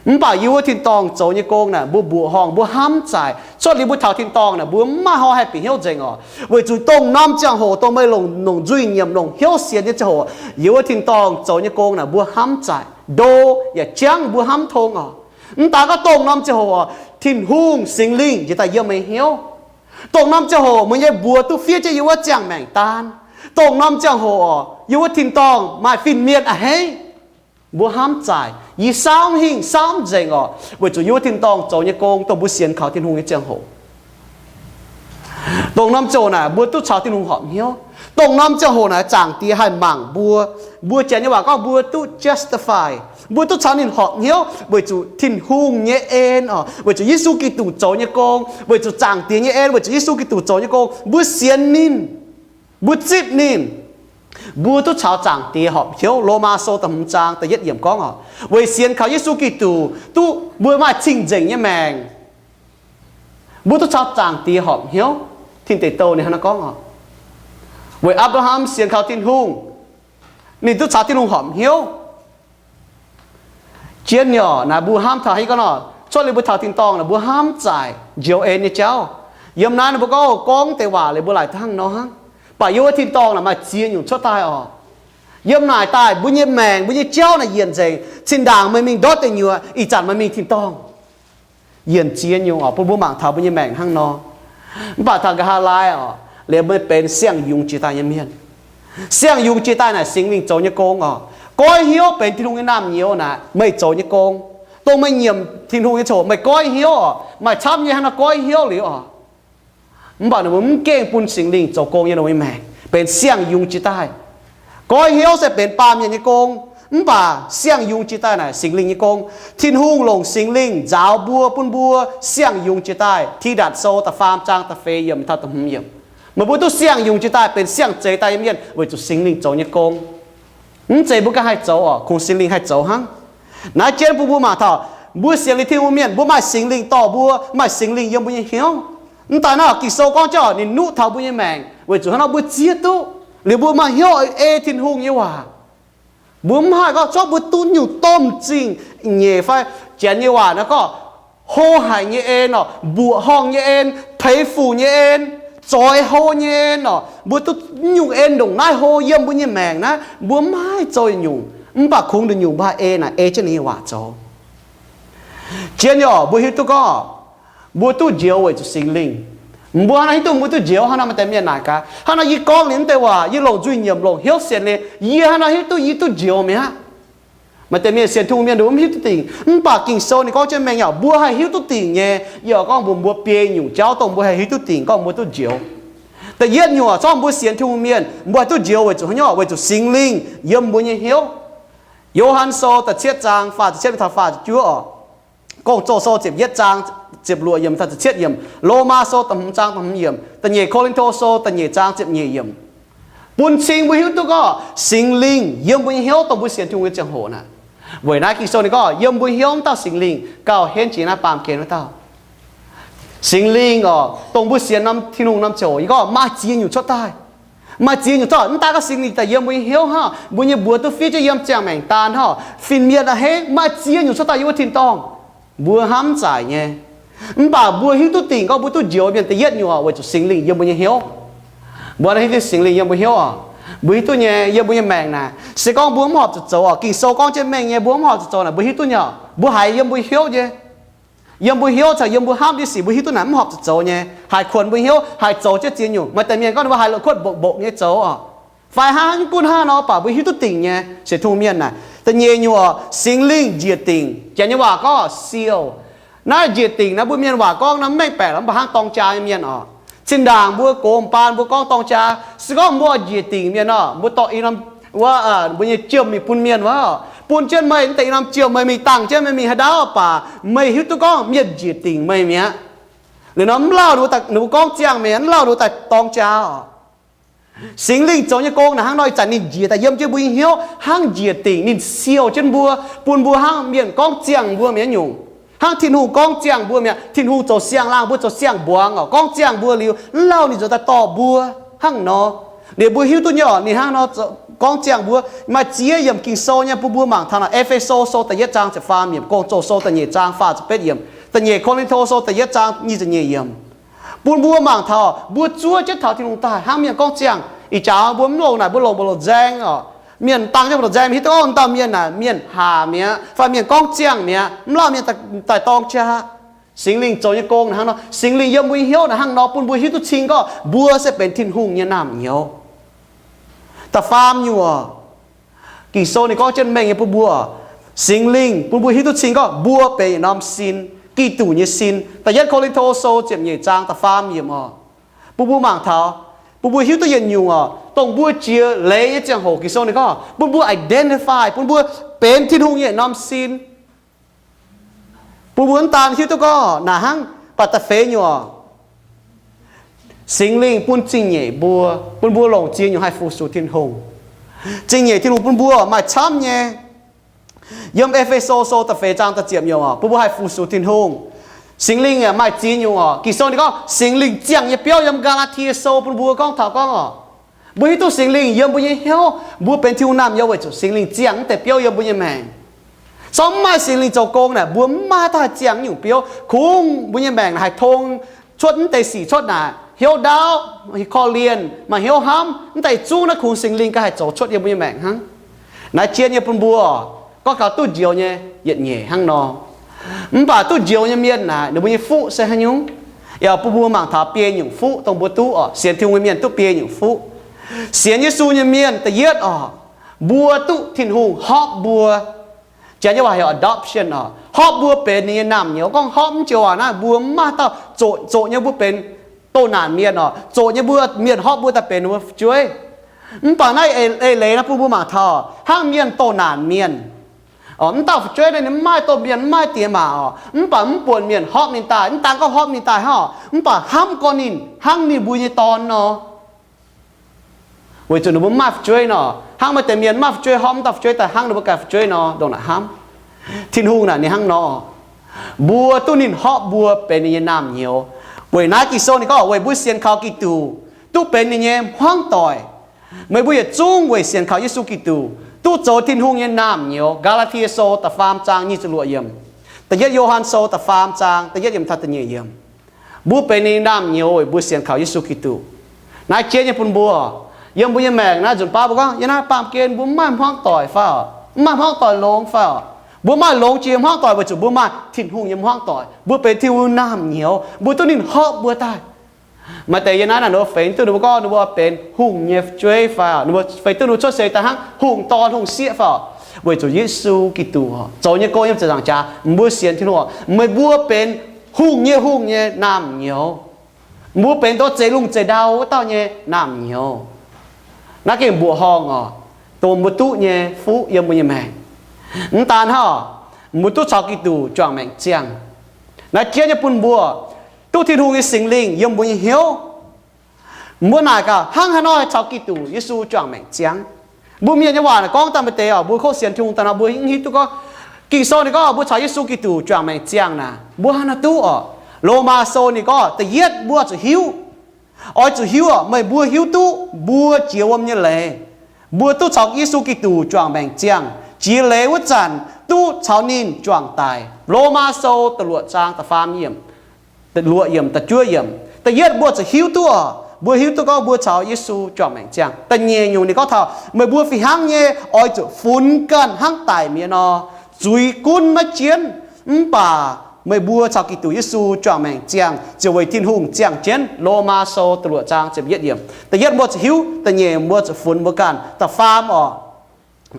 Mv baac yie wuov tin-dorngh zoux nyei gong naaic, mbuo mbuoqc horngh, mbuo hnamv zaaic. Cuotv liuz mbuo taux tin-dorngh naaic, mbuo mv maaih hnoi haih bieqc hnyouv nzengc oc. Weic zuqc dongh norm ziangh hoc dongh meih longc, longc nzuih nyiemc, longc hnyouv sienx nyei ziangh hoc, yie wuov tin-dorngh zoux nyei gong naaic, mbuo hnamv zaaic, ndo yaac jangv mbuo hnamv tong oc. Mv daaih gorngv dongh norm ziangh hoc, Tin-Hungh, Singx Lingh njiec daaih yiem meih hnyouv. Dongh norm ziangh hoc meih nyei mbuox duqv fiev jienv yie wuov ziangh maengc daan. Dongh norm ziangh hoc, yie wuov tin-dorngh maaih fin-mienh a'hneiv. Mbuo hnamv zaaic, yie saauv hingh saauv nzengc oc, weic zuqc yie wuov tin-dorngh zoux nyei gong, dongh mbuo sienx kaux Tin-Hungh nyei ziangh hoc. Dongh norm ziangh hoc naaic mbuo duqv caux Tin-Hungh horpc hnyouv. Dongh norm ziangh hoc naaic Zaangc Diex haih mangc mbuo. Mbuo Janx nyei waac gorngv mbuo duqv justify. Mbuo duqv caux ninh horpc hnyouv weic zuqc Tin-Hungh nyei en oc, weic zuqc Yesu Giduc zoux nyei gong, weic zuqc Zaangc Diex nyei en, weic zuqc Yesu Giduc zoux nyei gong, mbuo sienx ninh, mbuo zipv ninh, mbuo duqv caux Zaangc Diex horpc hnyouv. Lomaa Sou da'hmz zaang da'yietv yiemc gorngv oc, weic sienx kaux Yesu Giduc duqv mbuo maaih cing-nzengc nyei maengc. Mbuo duqv caux Zaangc Diex horpc hnyouv. Tin Deic Douh ninh hnangv naaiv gorngv oc, weic Apc^laa^ham sienx kaux Tin-Hungh, ninh duqv caux Tin-Hungh horpc hnyouv. Zien nyei oc, naaic mbuo hnamv taux haaix gorngv nor, cuotv liuz mbuo taux tin-dorngh naaic mbuo hnamv zaaic njoux en nyei jauv. Yiem naaiv ninh mbuo gorngv, gorngv deix waac liuz mbuo laaic hnangv nor hnangv. Mv baac yie wuov tin-dorngh naaic maaih ziex nyungc cuotv daaih oc. Yiem naaic daaih mbuo nyei maengc, mbuo nyei jauv naaic yienc nzengc. Zinh ndaangc meih mingh ndortv deic nyuoqc, ih zanc meih mingh tin-dorngh. Yienc ziex nyungc oc, bun mbuo mangc taux mbuo nyei maengc hnangv nor. Mv baac taux nqa'haav laai oc, liuz meih benx siang-yungz jiex daaih nyei mienh. Siang-yungz jiex daaih naaic Singx Lingh zoux nyei gong oc. Goiv hnyouv benx Tin-Hungh nyei naamh nyouz naaic meih zoux nyei gong. Dongh meih nyiemc Tin-Hungh nyei ziangh hoc meih goiv hnyouv oc, maaih camv nyei hnangv nor goiv hnyouv liuz oc. Mv baac ninh mbuo mv gengh bun Singx Lingh zoux gong yiem ninh mbuo nyei maengc, benx siang-yungz jiex daaih. Goiv hnyouv se benx baamh mienh nyei gong, mv baac siang-yungz jiex daaih naaic Singx Lingh nyei gong. Tin-Hungh longc Singx Lingh nzaaux mbuo, bun mbuo siang-yungz jiex daaih. Tidatc Sou da'faam zaang da'feix yiemc taux da'hmz yiemc. Meih mbuo duqv siang-yungz jiex daaih benx siang-zeix daaih nyei mienh weic zuqc Singx Lingh zoux nyei gong. Mv zeiz mbuo ganh haih zoux oc, kungx Singx Lingh haih zoux hnangv. Naaiv jienv bun mbuo mangc taux, mbuo sienx liuz Tin-Hungh mienh, mbuo maaih Singx Lingh dorh mbuo, maaih Singx Lingh yiem mbuo nyei hnyouv. Mv daaih naaiv Ging-Sou gorngv jauv ninh nuqv taux mbuo nyei maengc, weic zuqc hnangv nor mbuo zieqv duqv, liuz mbuo maaih hnyouv ei Tin-Hungh nyei waac. Mbuo mv haih gorngv zorqv mbuo duqv nyungc domh zingh nyeic fai Janx nyei waac naaiv gorngv hlo haic nyei en oc, mbuoqc horngh nyei en, peix fuc nyei en, zoix hlo nyei en oc. Mbuo duqv nyungc en ndongc naaiv hlo yiem mbuo nyei maengc naaiv, mbuo mv haih zoux nyungc. Mv baac kungx nduqc nyungc mbuo haih ei naaic ei jienv ninh nyei waac zoux. Zien nyei oc, mbuo hiuv duqv gorngv mbuo duqv njoux weic zuqc Singx Lingh. Mbuo hnangv naaiv hiuv duqv mbuo duqv njoux hnangv nor, maaih deix mienh naaic gaax, hnangv nor yie gorngv liuz mv deix waac, yie longc nzuih nyiemc, longc hnyouv sienx liuz, yie hnangv nor hiuv duqv yie duqv njoux mi'aqv. Maaih deix mienh sienx Tin-Hungh mienh nduqc mv hiuv duqv dingc, mv baac Ging-Sou ninh gorngv jienv mengh yaac mbuo haih hiuv duqv dingc nyei. Yie oix gorngv mbuox mbuo biei nyungc jauv dongh mbuo haih hiuv duqv dingc gorngv mbuo duqv njoux. Da'yietv nyungc, zorqv mbuo sienx Tin-Hungh mienh, mbuo haih duqv njoux weic zuqc haaix nyungc? Weic zuqc Singx Lingh yiem mbuo nyei hnyouv. Yo^han Sou da'cietv zaang faah ziepc cietv mingh taux faah ziepc juov oc. Gong-Zoh Sou ziepc yietv zaang ziepc luoqc yiemc taux ziepc cietv yiemc. Lomaa Sou da'hmz zaang da'hmz yiemc. Da'nyeic Ko^lin^to Sou da'nyeic zaang ziepc nyeic yiemc. Bun cing mbuo hiuv duqv gorngv Singx Lingh yiem mbuo nyei hnyouv dongh mbuo sienx Tin-Hungh nyei ziangh hoc naaic. Weic naaiv Ging-Sou ninh gorngv yiem mbuo hnyouv wuov dauh Singx Lingh gauh henv jiex naaiv baamh gen wuov dauh. Singx Lingh oc, dongh mbuo sienx norm Tin-Hungh norm ziangh hoc, yie gorngv maaih ziex nyungc cuotv daaih. Maaih ziex nyungc cuotv, mv daaih gorngv Singx Lingh daaih yiem mbuo nyei hnyouv hnangv, mbuo nyei mbuox duqv fiev jienv yiem ziangh maengc daan hnangv, fin-mienh a'hneiv, maaih ziex nyungc cuotv daaih yiem wuov tin-dorngh. Mbuo hnamv zaaic nyei. Mv baac mbuo hiuv duqv dingc gorngv mbuo duqv njoux mienh da'yietv nyungc weic zuqc Singx Lingh yiem mbuo nyei hnyouv. Mbuo hiuv duqv Singx Lingh yiem mbuo hnyouv oc. Mbuo hiuv duqv nyei, yiem mbuo nyei maengc naaic. Se gorngv mbuo mv horpc zuqc zoux oc, Ging-Sou gorngv jienv mengh nyei, mbuo mv horpc zuqc zoux naaic, mbuo hiuv duqv nyei oc. Mbuo haiz yiem mbuo hnyouv nyei. Yiem mbuo hnyouv caux yiem mbuo hnamv nyei sic mbuo hiuv duqv naaic mv horpc zuqc zoux nyei. Haiz kuonx mbuo hnyouv, haiz zoux jienv ziex nyungc. Maaih deix mienh gorngv ninh mbuo haiz la'kuotv mbokv mbokv nyei zoux oc. Fai hnangv gunv hnangv nor, mv baac mbuo hiuv duqv dingc nyei, sienx Tin-Hungh mienh naaic. Da'nyeic nyungc oc, Singx Lingh njiec dingc. Janx nyei waac gorngv seal. Naaiv njiec dingc naaiv mbuo mienh waac gorngv naaiv mv mengh baeqc lorqc, mv baac hnangv dorng jaa nyei mienh oc. Zinh ndaangc mbuo gox baan mbuo gorngv dorng jaa, se gorngv mbuo njiec dingc mienh nor, mbuo dorh i norm, wuov, mbuo nyei jiem mingh bun mienh wuov, bun jienv meih, mv deix i norm jiem meih mingh dangh jienv meih mingh haaix ndau baac meih hiuv duqv gorngv mienh njiec dingc meih mi'aqv. Liuz nor mv lauh ninh mbuo gorngv ziangh mi'aqv, mv lauh ninh mbuo daaih dorng jaa oc. Singx Lingh zoux nyei gong naaic hnangv nor, ih zanc ninh njiec daaih yiem jienv mbuo nyei hnyouv hnangv njiec dingc, ninh siou jienv mbuo, bun mbuo hnangv mienh gorngv ziangh mbuo mi'aqv nyungc. Hnangv Tin-Hungh gorngv ziangh mbuo mi'aqv. Tin-Hungh zoux siang-laangh, mbuo zoux siang-mbuangz oc. Gorngv ziangh mbuo liuz, mv lauh ninh zoux daaih dorh mbuo hnangv nor. Liuz mbuo hiuv duqv nyei oc, ninh hnangv nor gorngv ziangh mbuo. Maaih ziex yiemc Ging-Sou nyei bun mbuo mangc taux naaic, E^fe^so Sou da'yietv zaang ziepc faam yiemc, Gong-Zoh Sou da'nyeic zaang faah ziepc betv yiemc, da'nyeic Ko^lin^to Sou da'yietv zaang nyic ziepc nyeic yiemc, bun mbuo mangc taux mbuo zuov jienv taux Tin-Hungh daaih hnangv mienh gorngv ziangh. Ih jaax mbuo mv longc naaic, mbuo longc mbuo longc nzaeng oc. Mienh dangh jienv mbuo longc nzaeng, hiuv duqv gorngv dauh mienh naaic mienh haac mi'aqv fai mienh gorngv ziangh mi'aqv, mv lauh mienh daaih dorng jaa. Singx Lingh zoux nyei gong naaic hnangv nor, Singx Lingh yiem mbuo nyei hnyouv naaic hnangv nor, bun mbuo hiuv duqv cing gorngv mbuo se benx Tin-Hungh nyei naamh nyouz. Da'faam nyungc oc, Ging-Sou ninh gorngv jienv mengh nyei bun mbuo, Singx Lingh bun mbuo hiuv duqv cing gorngv mbuo benx yietc norm sin, Giduc nyei sin. Da'yietv Ko^lin^to Sou ziepc nyeic zaang da'faam yiemc oc, bun mbuo mangc taux, bun mbuo hiuv duqv yietc nyungc oc, dongh mbuo jiex leiz nyei ziangh hoc, Ging-Sou ninh gorngv bun mbuo identify, bun mbuo benx Tin-Hungh nyei yietc norm sin. Bun mbuo mv daan hiuv duqv gorngv naaic hnangv, mv baac da'feix nyungc oc, Singx Lingh bun zingh nyeic mbuo, bun mbuo longc ziex nyungc haih fu-sux Tin-Hungh. Zingh nyeic Tin-Hungh bun mbuo maaih camv nyei. Yiem E^fe^so Sou da'feix zaang da'ziepc nyungc oc, bun mbuo haih fu-sux Tin-Hungh. Singx Lingh yaac maaih ziex nyungc oc. Ging-Sou ninh gorngv Singx Lingh ziangh nyei biauv yiem Gaa^laa^tie Sou bun mbuo gorngv taux gorngv oc, mbuo hiuv duqv Singx Lingh yiem mbuo nyei hnyouv, mbuo benx Tin-Hungh naamh nyouz weic zuqc Singx Lingh ziangh mv deix biouv yiem mbuo nyei maengc. Se gorngv mv maaih Singx Lingh zoux gong naaic, mbuo mv maaih dauh haih ziangh nyungc biouv. Kungx mbuo nyei maengc naaic haih tong cuotv mv deix sic cuotv naaic, hnyouv ndaauv, korv-lienh, maaih hnyouv hnamv, mv deix zungv naaiv kungx Singx Lingh ganh haih zoux cuotv yiem mbuo nyei maengc hnangv. Naaiv jien nyei bun mbuo gorngv gaux duqv njoux nyei yietc nyeic hnangv nor. Mv baac duqv njoux nyei mienh naaic, ninh mbuo nyei fuqv se haaix nyungc? Yaac bun mbuo mangc taux biei nyungc fuqv dongh mbuo duqv oc. Sienx Tin-Hungh nyei mienh duqv biei nyungc fuqv. Sienx Yesu nyei mienh da'yietv oc, mbuo duqv Tin-Hungh horpv mbuo. Janx nyei waac heuc adoption oc, horpv mbuo benx ninh nyei naamh nyouz. Gorngv horpv mv joux waac naaiv, mbuo mv maaih dauh zoqc, zoqc nyei mbuo benx doh naanc mienh oc, zoqc nyei mbuo, mienh horpv mbuo daaih benx ninh mbuo fu'jueiv. Mv baac naaiv eix leiz naaiv bun mbuo mangc taux hnangv mienh doh naanc mienh oc, mv dauh fu'jueiv naaiv ninh mv maaih domh mienh, mv maaih diex maac oc, mv baac mv buonc mienh horpv ninh daaih. Mv daan gorngv horpv ninh daaih hnangv oc, mv baac hnamv gorn ninh hnangv ninh mbuo nyei dorn nor. Weic zuqc ninh mbuo mv maaih fu'jueiv nor, hnangv maaih deix mienh mv maaih fu'jueiv horpv mv dauh fu'jueiv daaih hnangv ninh mbuo ganh fu'jueiv nor, ndongc naaic hnamv. Tin-Hungh naaic ninh hnangv nor, mbuo duqv ninh horpv mbuo benx ninh nyei naamh nyouz. Weic naaiv Ging-Sou ninh gorngv weic mbuo sienx kaux Giduc duqv benx ninh nyei hmuangv doic. Meih mbuo yietc zungv weic sienx kaux Yesu Giduc duqv zoux Tin-Hungh nyei naamh nyouz. Gaa^laa^tie Sou da'faam zaang nyic ziepc luoqc yiemc, da'yietv Yo^han Sou da'faam zaang da'yietv yiemc taux da'nyeic yiemc. Mbuo benx ninh naamh nyouz weic mbuo sienx kaux Yesu Giduc. Naaiv jien nyei bun mbuo, yiem mbuo nyei maengc naaiv nzunc baav mbuo gorngv yiem naaiv baamh gen mbuo mv maaih hmuangv doic fai oc? Mv maaih hmuangv doic longx fai oc? Mbuo maaih longx jiex hmuangv doic weic zuqc mbuo maaih Tin-Hungh nyei hmuangv doic. Mbuo benx Tin-Hungh naamh nyouz, mbuo duqv ninh horpv mbuo daaih. Maaih deix yiem naaiv naaic ninh mbuo feix duqv ninh mbuo gorngv ninh mbuo benx hungh nyei fu'jueiv fai oc? Ninh mbuo feix duqv ninh mbuo cuotv seix daaih hnangv hungh dorn hungh sieqv fai oc? Weic zuqc Yesu Giduc zoux nyei gong yiem ziepc nzaangc jaax, mbuo sienx Tin-Hungh, meih mbuo benx hungh nyei hungh nyei naamh nyouz. Mbuo benx dongh zeix lungh zeix ndau wuov dauh nyei naamh nyouz. Naaiv gengh mbuoqc horngh oc, dongh mbuo duqv nyei fuqv yiem mbuo nyei maengc. Mv daan hnangv, mbuo duqv caux Giduc juangc maengc ziangh. Naaiv jien nyei bun mbuo duqv Tin-Hungh nyei Singx Lingh yiem mbuo nyei hnyouv. Mbuo naaic gaax hnangv haaix nor caux Giduc Yesu juangc maengc ziangh? Mbuo mienh nyei waac naaic gorngv daaih maaih deix oc, mbuo kov sienx Tin-Hungh daaih nor mbuo hiuv duqv gorngv, Ging-Sou ninh gorngv mbuo caux Yesu Giduc juangc maengc ziangh naaic, mbuo hnangv haaix nor duqv oc? Lomaa Sou ninh gorngv da'yietv mbuo zuqc hiuv, oix zuqc hiuv oc, meih mbuo hiuv duqv mbuo jiex wuom nyei leiz, mbuo duqv caux Yesu Giduc juangc maengc ziangh. Jiex leiz wuov zanc duqv caux ninh juangc daic. Lomaa Sou da'luoqc zaang da'faam yiemc, da'luoqc yiemc, da'juov yiemc. Da'yietv mbuo zuqc hiuv duqv oc, mbuo hiuv duqv gorngv mbuo caux Yesu juangc maengc ziangh. Da'nyeic nyungc ninh gorngv taux meih mbuo fih hnangv nyei oix zuqc funx ganh hnangv daic mi'aqv nor, zuiz gunv maiv jienv. Mv baac meih mbuo caux Giduc Yesu juangc maengc ziangh ziouc weic Tin-Hungh ziangh jienv. Lomaa Sou da'luoqc zaang ziepc yietv yiemc. Da'yietv mbuo zuqc hiuv, da'nyeic mbuo zuqc funx mbuo ganh. Da'faam oc,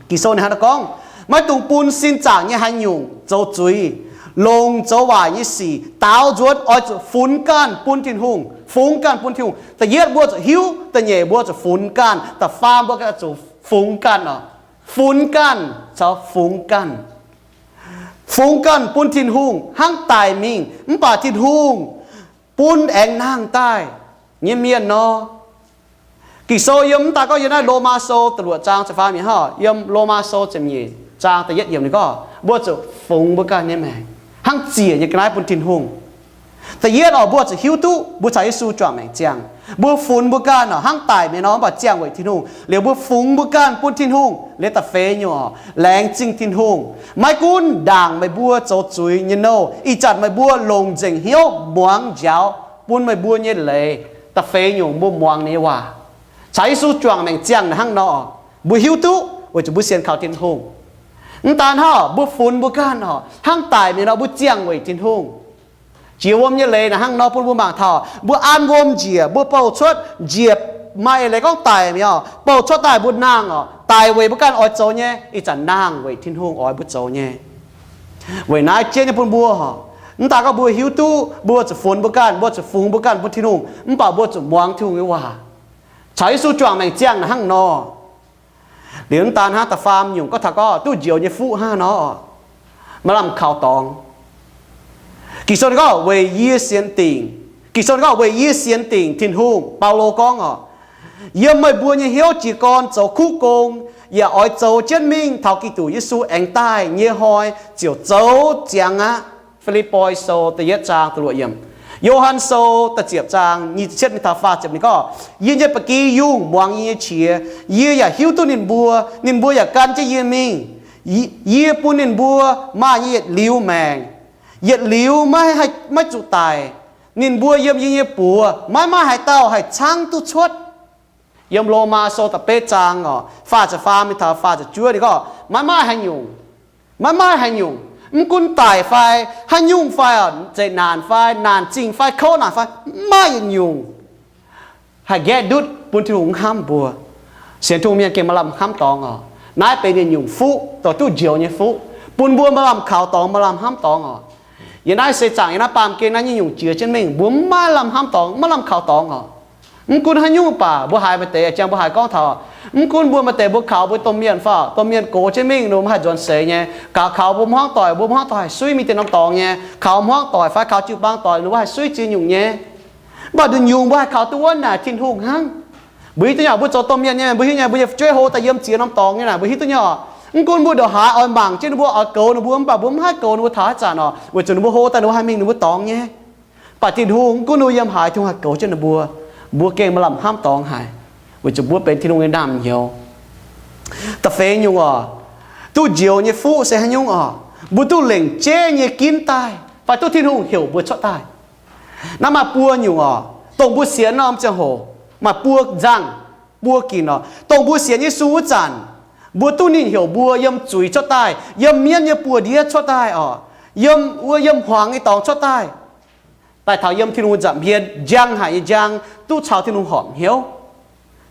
Ging-Sou ninh hnangv naaiv gorngv, maiv dungx bun sin zaangc nyei haaix nyungc zoux zuiz. longc zoux waaic nyei sic daaux nzuonx, oix zuqc funx ganh bun Tin-Hungh, fungx ganh bun Tin-Hungh. Da'yietv mbuo zuqc hiuv, da'nyeic mbuo zuqc funx ganh, da'faam mbuo zuqc fungx ganh oc. Funx ganh caux fungx ganh. Fungx ganh bun Tin-Hungh hnangv daic mingh, mv baac Tin-Hungh bun aengx nangh daaih nyei mienh nor. Ging-Sou yiem mv daaih gorngv yiem naaiv Lomaa Sou da'luoqc zaang ziepc faam yiemc hnangv, yiem Lomaa Sou ziepc nyeic zaang da'yietv yiemc ninh gorngv mbuo zuqc fungx mbuo ganh nyei maengc hnangv ziec nyei ga'naaiv bun Tin-Hungh. Da'yietv oc, mbuo zuqc hiuv duqv mbuo caux Yesu juangc maengc ziangh. Mbuo funx mbuo ganh oc, hnangv daic mi'aqv nor, mv baac ziangh weic Tin-Hungh. Liuz mbuo fungx mbuo ganh bun Tin-Hungh. Liuz da'feix nyungc oc, laengz zingh Tin-Hungh. Maiv gunv ndaangc meih mbuo zoux zuiz nyei nouh, ih zanc meih mbuo longc nzengc hnyouv muangx njaaux bun meih mbuo nyei leiz. Da'feix nyungc mbuo muangx ninh nyei waac. Caux Yesu juangc maengc ziangh naaic hnangv nor, mbuo hiuv duqv weic zuqc mbuo sienx kaux Tin-Hungh. Mv daan hnangv, mbuo funx mbuo ganh oc, hnangv daic mi'aqv nor, mbuo ziangh weic Tin-Hungh. Jiex wuom nyei leiz naaic hnangv nor bun mbuo mangc taux, mbuo an wuom njiec, mbuo bouh cuotv njiec, maaih eix leiz gorngv daic mi'aqv oc, bouh cuotv daaih mbuo nangh oc, daic weic mbuo ganh oix zoux nyei, ih zanc nangh weic Tin-Hungh oix mbuo zoux nyei. Weic naaiv jienv nyei bun mbuo oc, mv daan gorngv mbuo hiuv duqv mbuo zuqc funx mbuo ganh, mbuo zuqc fungx mbuo ganh bun Tin-Hungh, mv baac mbuo zuqc muangx Tin-Hungh nyei waac. Caux Yesu juangc maengc ziangh naaic hnangv nor. Liuz mv daan hnangv, da'faam nyungc gorngv taux gorngv duqv njoux nyei fuqv hnangv nor, maaih lamh kaux dorngx. Ging-Sou ninh gorngv weic yie sienx dingc, Ging-Sou ninh gorngv weic yie sienx dingc Tin-Hungh. Baulo gorngv oc, yiem meih mbuo nyei hnyouv jiez gorn zoux kuv gong, yaac oix zoux jienv mingh taux Giduc Yesu aengx daaih nyei hnoi ziouc zoux ziangx aqv. Fi^lipv^poi Sou da'yietv zaang da'luoqc yiemc, Yo^han Sou da'ziepc zaang nyic ziepc cietv mingh taux faah ziepc ninh gorngv, yie nyei ba'gi yungh muangx yie nyei qiex, yie yaac hiuv duqv ninh mbuo, ninh mbuo yaac gan jienv yie mingh. Yie bun ninh mbuo maaih nyei yietc liuz maengc, yietc liuz maiv, maiv zuqc daic. Ninh mbuo yiem yie nyei buoz maiv maaih haaix dauh haih caangv duqv cuotv. Yiem Lomaa Sou da'betv zaang oc, faah ziepc faam mingh taux faah ziepc juov ninh gorngv, maiv maaih haaix nyungc, maiv maaih haaix nyungc, mv gunv daic fai haaix nyungc fai oc, zeqc naanc fai naanc zingh fai kouv naanc fai, mv maaih yietc nyungc haih nqaeqv ndutv bun Tin-Hungh mv hnamv mbuo. Sienx Tin-Hungh mienh gengh maaih lamh hnamv dorngx oc. Naaiv benx yietc nyungc fuqv, dongh duqv njoux nyei fuqv, bun mbuo maaih lamh kaux dorngx, maaih lamh hnamv dorngx oc. Yiem naaiv seix zaangc, yiem naaiv baamh gen naaiv nyei nyungc jiex jienv mingh, mbuo mv maaih lamh hnamv dorngx, maiv lamh kaux dorngx oc. Mv gunv haaix nyungc baac mbuo haiz maaih deix, jang mbuo haiz gorngv taux, mv gunv mbuo maaih deix mbuo kaux mbuo domh mienh fai domh mienh gox jienv mingh, ninh mbuo maiv haih nzuonx seix nyei. Kaux kaux mbuo hmuangv doic, mbuo hmuangv doic haih suiv mingh tien norm dorngx nyei. Kaux hmuangv doic fai kaux jiu-baang doic, ninh mbuo haih suiv ziex nyungc nyei. Mv baac nduqc nyungc mbuo haih kaux duqv wuonv naaic Tin-Hungh hnangv. Mbuo hiuv duqv nyei, mbuo zoux domh mienh nyei, mbuo hiuv nyei, mbuo nyei fu'jueiv hlo daaih yiem ziex norm dorngx nyei naaic, mbuo hiuv duqv nyei. Mv gunv mbuo ndongc haaix oix mangc jienv ninh mbuo, oix goux ninh mbuo, mv baac mbuo mv haih goux ninh mbuo taux haaix zanc oc, weic zuqc ninh mbuo hlo daaih ninh mbuo haih mingh ninh mbuo dorngx nyei. Mv baac Tin-Hungh, mv gunv ninh mbuo yiem haaix, Tin-Hungh haih goux jienv ninh mbuo. Mbuo gengh maaih lamh hnamv dorngx haic, weic zuqc mbuo benx Tin-Hungh nyei naamh nyouz. Da'feix nyungc oc, duqv njoux nyei fuqv se haaix nyungc oc? Mbuo duqv lengc jeiv nyei ginv daaih, fai duqv Tin-Hungh heuc mbuo cuotv daaih. Naaiv maaih buo nyungc oc, dongh mbuo sienx norm ziangh hoc maaih buo nzangh, buo ginc oc. Dongh mbuo sienx Yesu wuov zanc, mbuo duqv ninh heuc mbuo yiem zuiz cuotv daaih, yiem mienv nyei buoz-ndiev cuotv daaih oc, yiem wuov yiem hmuangx nyei dorngx cuotv daaih, daaih taux yiem Tin-Hungh nza'hmien njang haic nyei njang, duqv caux Tin-Hungh horpc hnyouv.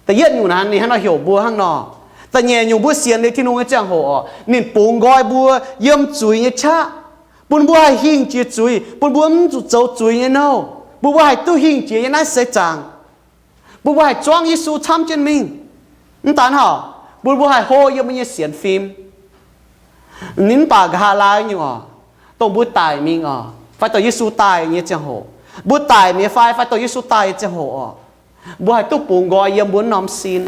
Da'yietv nyungc naaic ninh hnangv nor heuc mbuo hnangv nor. Da'nyeic nyungc mbuo sienx liuz Tin-Hungh nyei ziangh hoc oc, ninh bungx nqoi mbuo yiem zuiz nyei qaqv, bun mbuo haih hingh jiex zuiz, bun mbuo mv zuqc zoux zuiz nyei nouh, bun mbuo haih duqv hingh jiex yiem naaiv seix zaangc, bun mbuo haih zuangv Yesu camv jienv mingh. Mv daan hnangv, bun mbuo haih hlo yiem mbuo nyei sienx fim. Ninh mv baac nqa'haav laai nyungc oc, dongh mbuo daic mingh oc, fai dongh Yesu daaih nyei ziangh hoc, mbuo daic mi'aqv fai, fai dongh Yesu daaih nyei ziangh hoc oc, mbuo haih duqv bungx nqoi yiem mbuo wuov norm sin.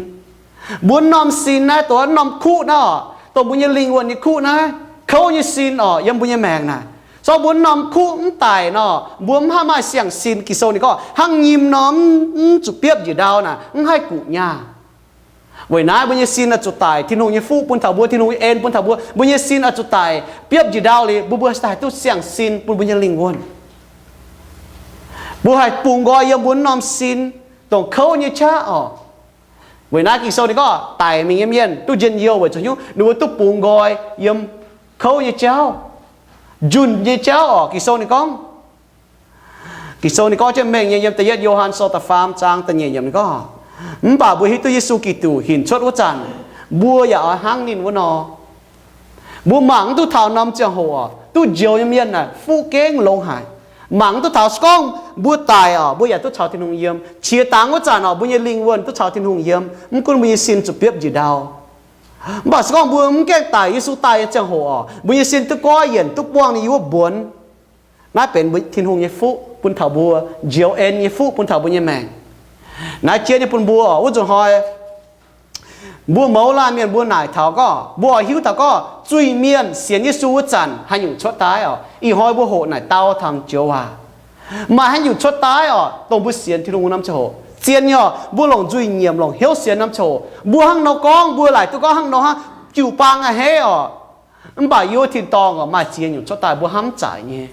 Mbuo wuov norm sin naaiv dongh wuov norm kuv naaiv oc, dongh mbuo nyei lingh wuonh nyei kuv naaiv, kouv nyei sin oc, yiem mbuo nyei maengc naaic. Zorqv mbuo wuov norm kuv mv daic nor, mbuo mv haih maaih siang-sin. Ging-Sou ninh gorngv hnangv nyim nor, mv zuqc biopv njiec ndau naaic, mv haih guqc nyaah. Weic naaiv mbuo nyei sin oix zuqc daic. Tin-Hungh nyei fuqv bun taux mbuo, Tin-Hungh nyei en bun taux mbuo, mbuo nyei sin oix zuqc daic, biopv njiec ndau liuz, mbuo, mbuo haih duqv siang-sin bun mbuo nyei lingh wuonh. Mbuo haih bungx nqoi yiem mbuo wuov norm sin, dongh kouv nyei qaqv oc. Weic naaiv Ging-Sou ninh gorngv daic mingh nyei mienh duqv njien-youh weic zuqc hnyouv ninh mbuo duqv bungx nqoi yiem kouv nyei jauv, njunh nyei jauv oc. Ging-Sou ninh gorngv, Ging-Sou ninh gorngv jienv mengh nyei yiem da'yietv Yo^han Sou da'faam zaang da'nyeic yiemc ninh gorngv, mv baac mbuo hiuv duqv Yesu Giduc hinc cuotv wuov zanc, mbuo yaac oix hnangv ninh wuov nor. Mbuo mangc mv duqv taux norm ziangh hoc oc, Duqv njoux nyei mienh naaic fuqv gengh longx haic. Mangc duqv taux se gorngv mbuo daic orqc, mbuo yaac duqv caux Tin-Hungh yiem. Qiex dangx wuov zanc orqc, mbuo nyei lingh wuonh duqv caux Tin-Hungh yiem, mv gunv mbuo nyei sin zuqc biopv njiec ndau. Mv baac se gorngv mbuo mv gaengh daic, Yesu daaih nyei ziangh hoc orqc, mbuo nyei sin duqv goiv yienc, duqv buangh ninh yiem wuov mbuonx. Naaiv benx Tin-Hungh nyei fuqv bun taux mbuo, njoux en nyei fuqv bun taux mbuo nyei maengc. Naaiv jienv nyei bun mbuo orqc, wuov nzunc hnoi mbuo mouz laanh mienh mbuo naaic taux gorngv, mbuo oix hiuv taux gorngv zuiz-mienh sienx Yesu wuov zanc haaix nyungc cuotv daaih orqc. Ih hnoi mbuo hoqc naaic dau taux joux waac, maaih haaix nyungc cuotv daaih orqc, dongh mbuo sienx Tin-Hungh norm ziangh hoc. Zien nyei orqc, mbuo longc nzuih nyiemc, longc hnyouv sienx norm ziangh hoc, mbuo hnangv nor gorngv, mbuo laaic duqv gorngv hnangv nor hnangv, jiu-baang a'hneiv orqc. Mv baac yiem wuov tin-dorngh orqc, maaih ziex nyungc cuotv daaih mbuo hnamv zaic nyei.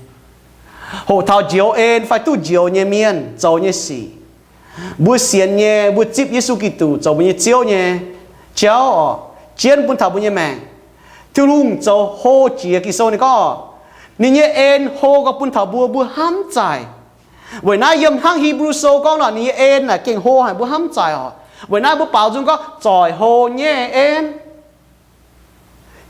Hoqc taux njoux en fai duqv njoux nyei mienh zoux nyei sic, mbuo sienx nyei, mbuo zipv Yesu Giduc zoux mbuo nyei Ziouv nyei jauv orqc, jienv bun taux mbuo nyei maengc. Tin-Hungh zoux hlo jiex. Ging-Sou ninh gorngv, ninh nyei en hlo gau bun taux mbuo, mbuo hnamv zaic. Weic naaiv yiem hnangv Hipv^lu Sou gorngv nor, ninh nyei en naaic gengh hlo haic, mbuo hnamv zaic orqc. Weic naaiv mbuo baaux nzung gorngv zoic hlo nyei en.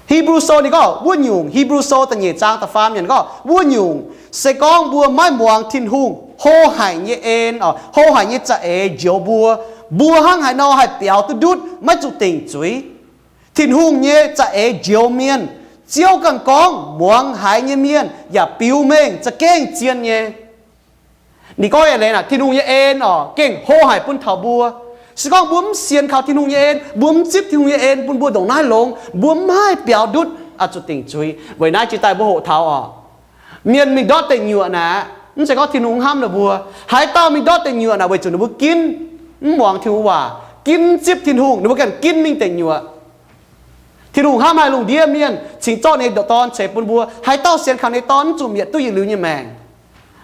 Hipv^lu Sou ninh gorngv wuov nyungc, Hipv^lu Sou da'nyeic zaang da'faam yiemc gorngv wuov nyungc, se gorngv mbuo maiv muangx Tin-Hungh hlo haic nyei en orqc, hlo haic nyei za'eix njoux mbuo, mbuo hnangv haaix nor haih biaux duqv ndutv maiv zuqc dingc zuiz? Tin-Hungh nyei za'eix njoux mienh, Ziouv ganh gorngv muangx haiz nyei mienh yaac biux mengh za'gengh zien nyei. Ninh gorngv eix leiz naaic, Tin-Hungh nyei en orqc, gengh hlo haic bun taux mbuo. Se gorngv mbuo mv sienx kaux Tin-Hungh nyei en, mbuo mv zipv Tin-Hungh nyei en bun mbuo ndongc naaiv longx, mbuo mv haih biaux ndutv, aa, zuqc dingc zuiz. Weic naaiv jiex daaih mbuo hoqc taux orqc, mienh mingh ndortv deic nyuoqc naaic, mv zeiz gorngv Tin-Hungh hnamv ninh mbuo. Haaix dauh mingh ndortv deic nyuoqc naaic weic zuqc ninh mbuo ginv mv muangx Tin-Hungh waac, ginv mv zipv Tin-Hungh, ninh mbuo ganh ginv mingh deic nyuoqc. Tin-Hungh hnamv haaix lungh ndiev mienh cingx zorqv ninh nyei dorn ceix bun mbuo. Haaix dauh sienx kaux ninh nyei dorn mv zuqc mietc duqv yietc liuz nyei maengc.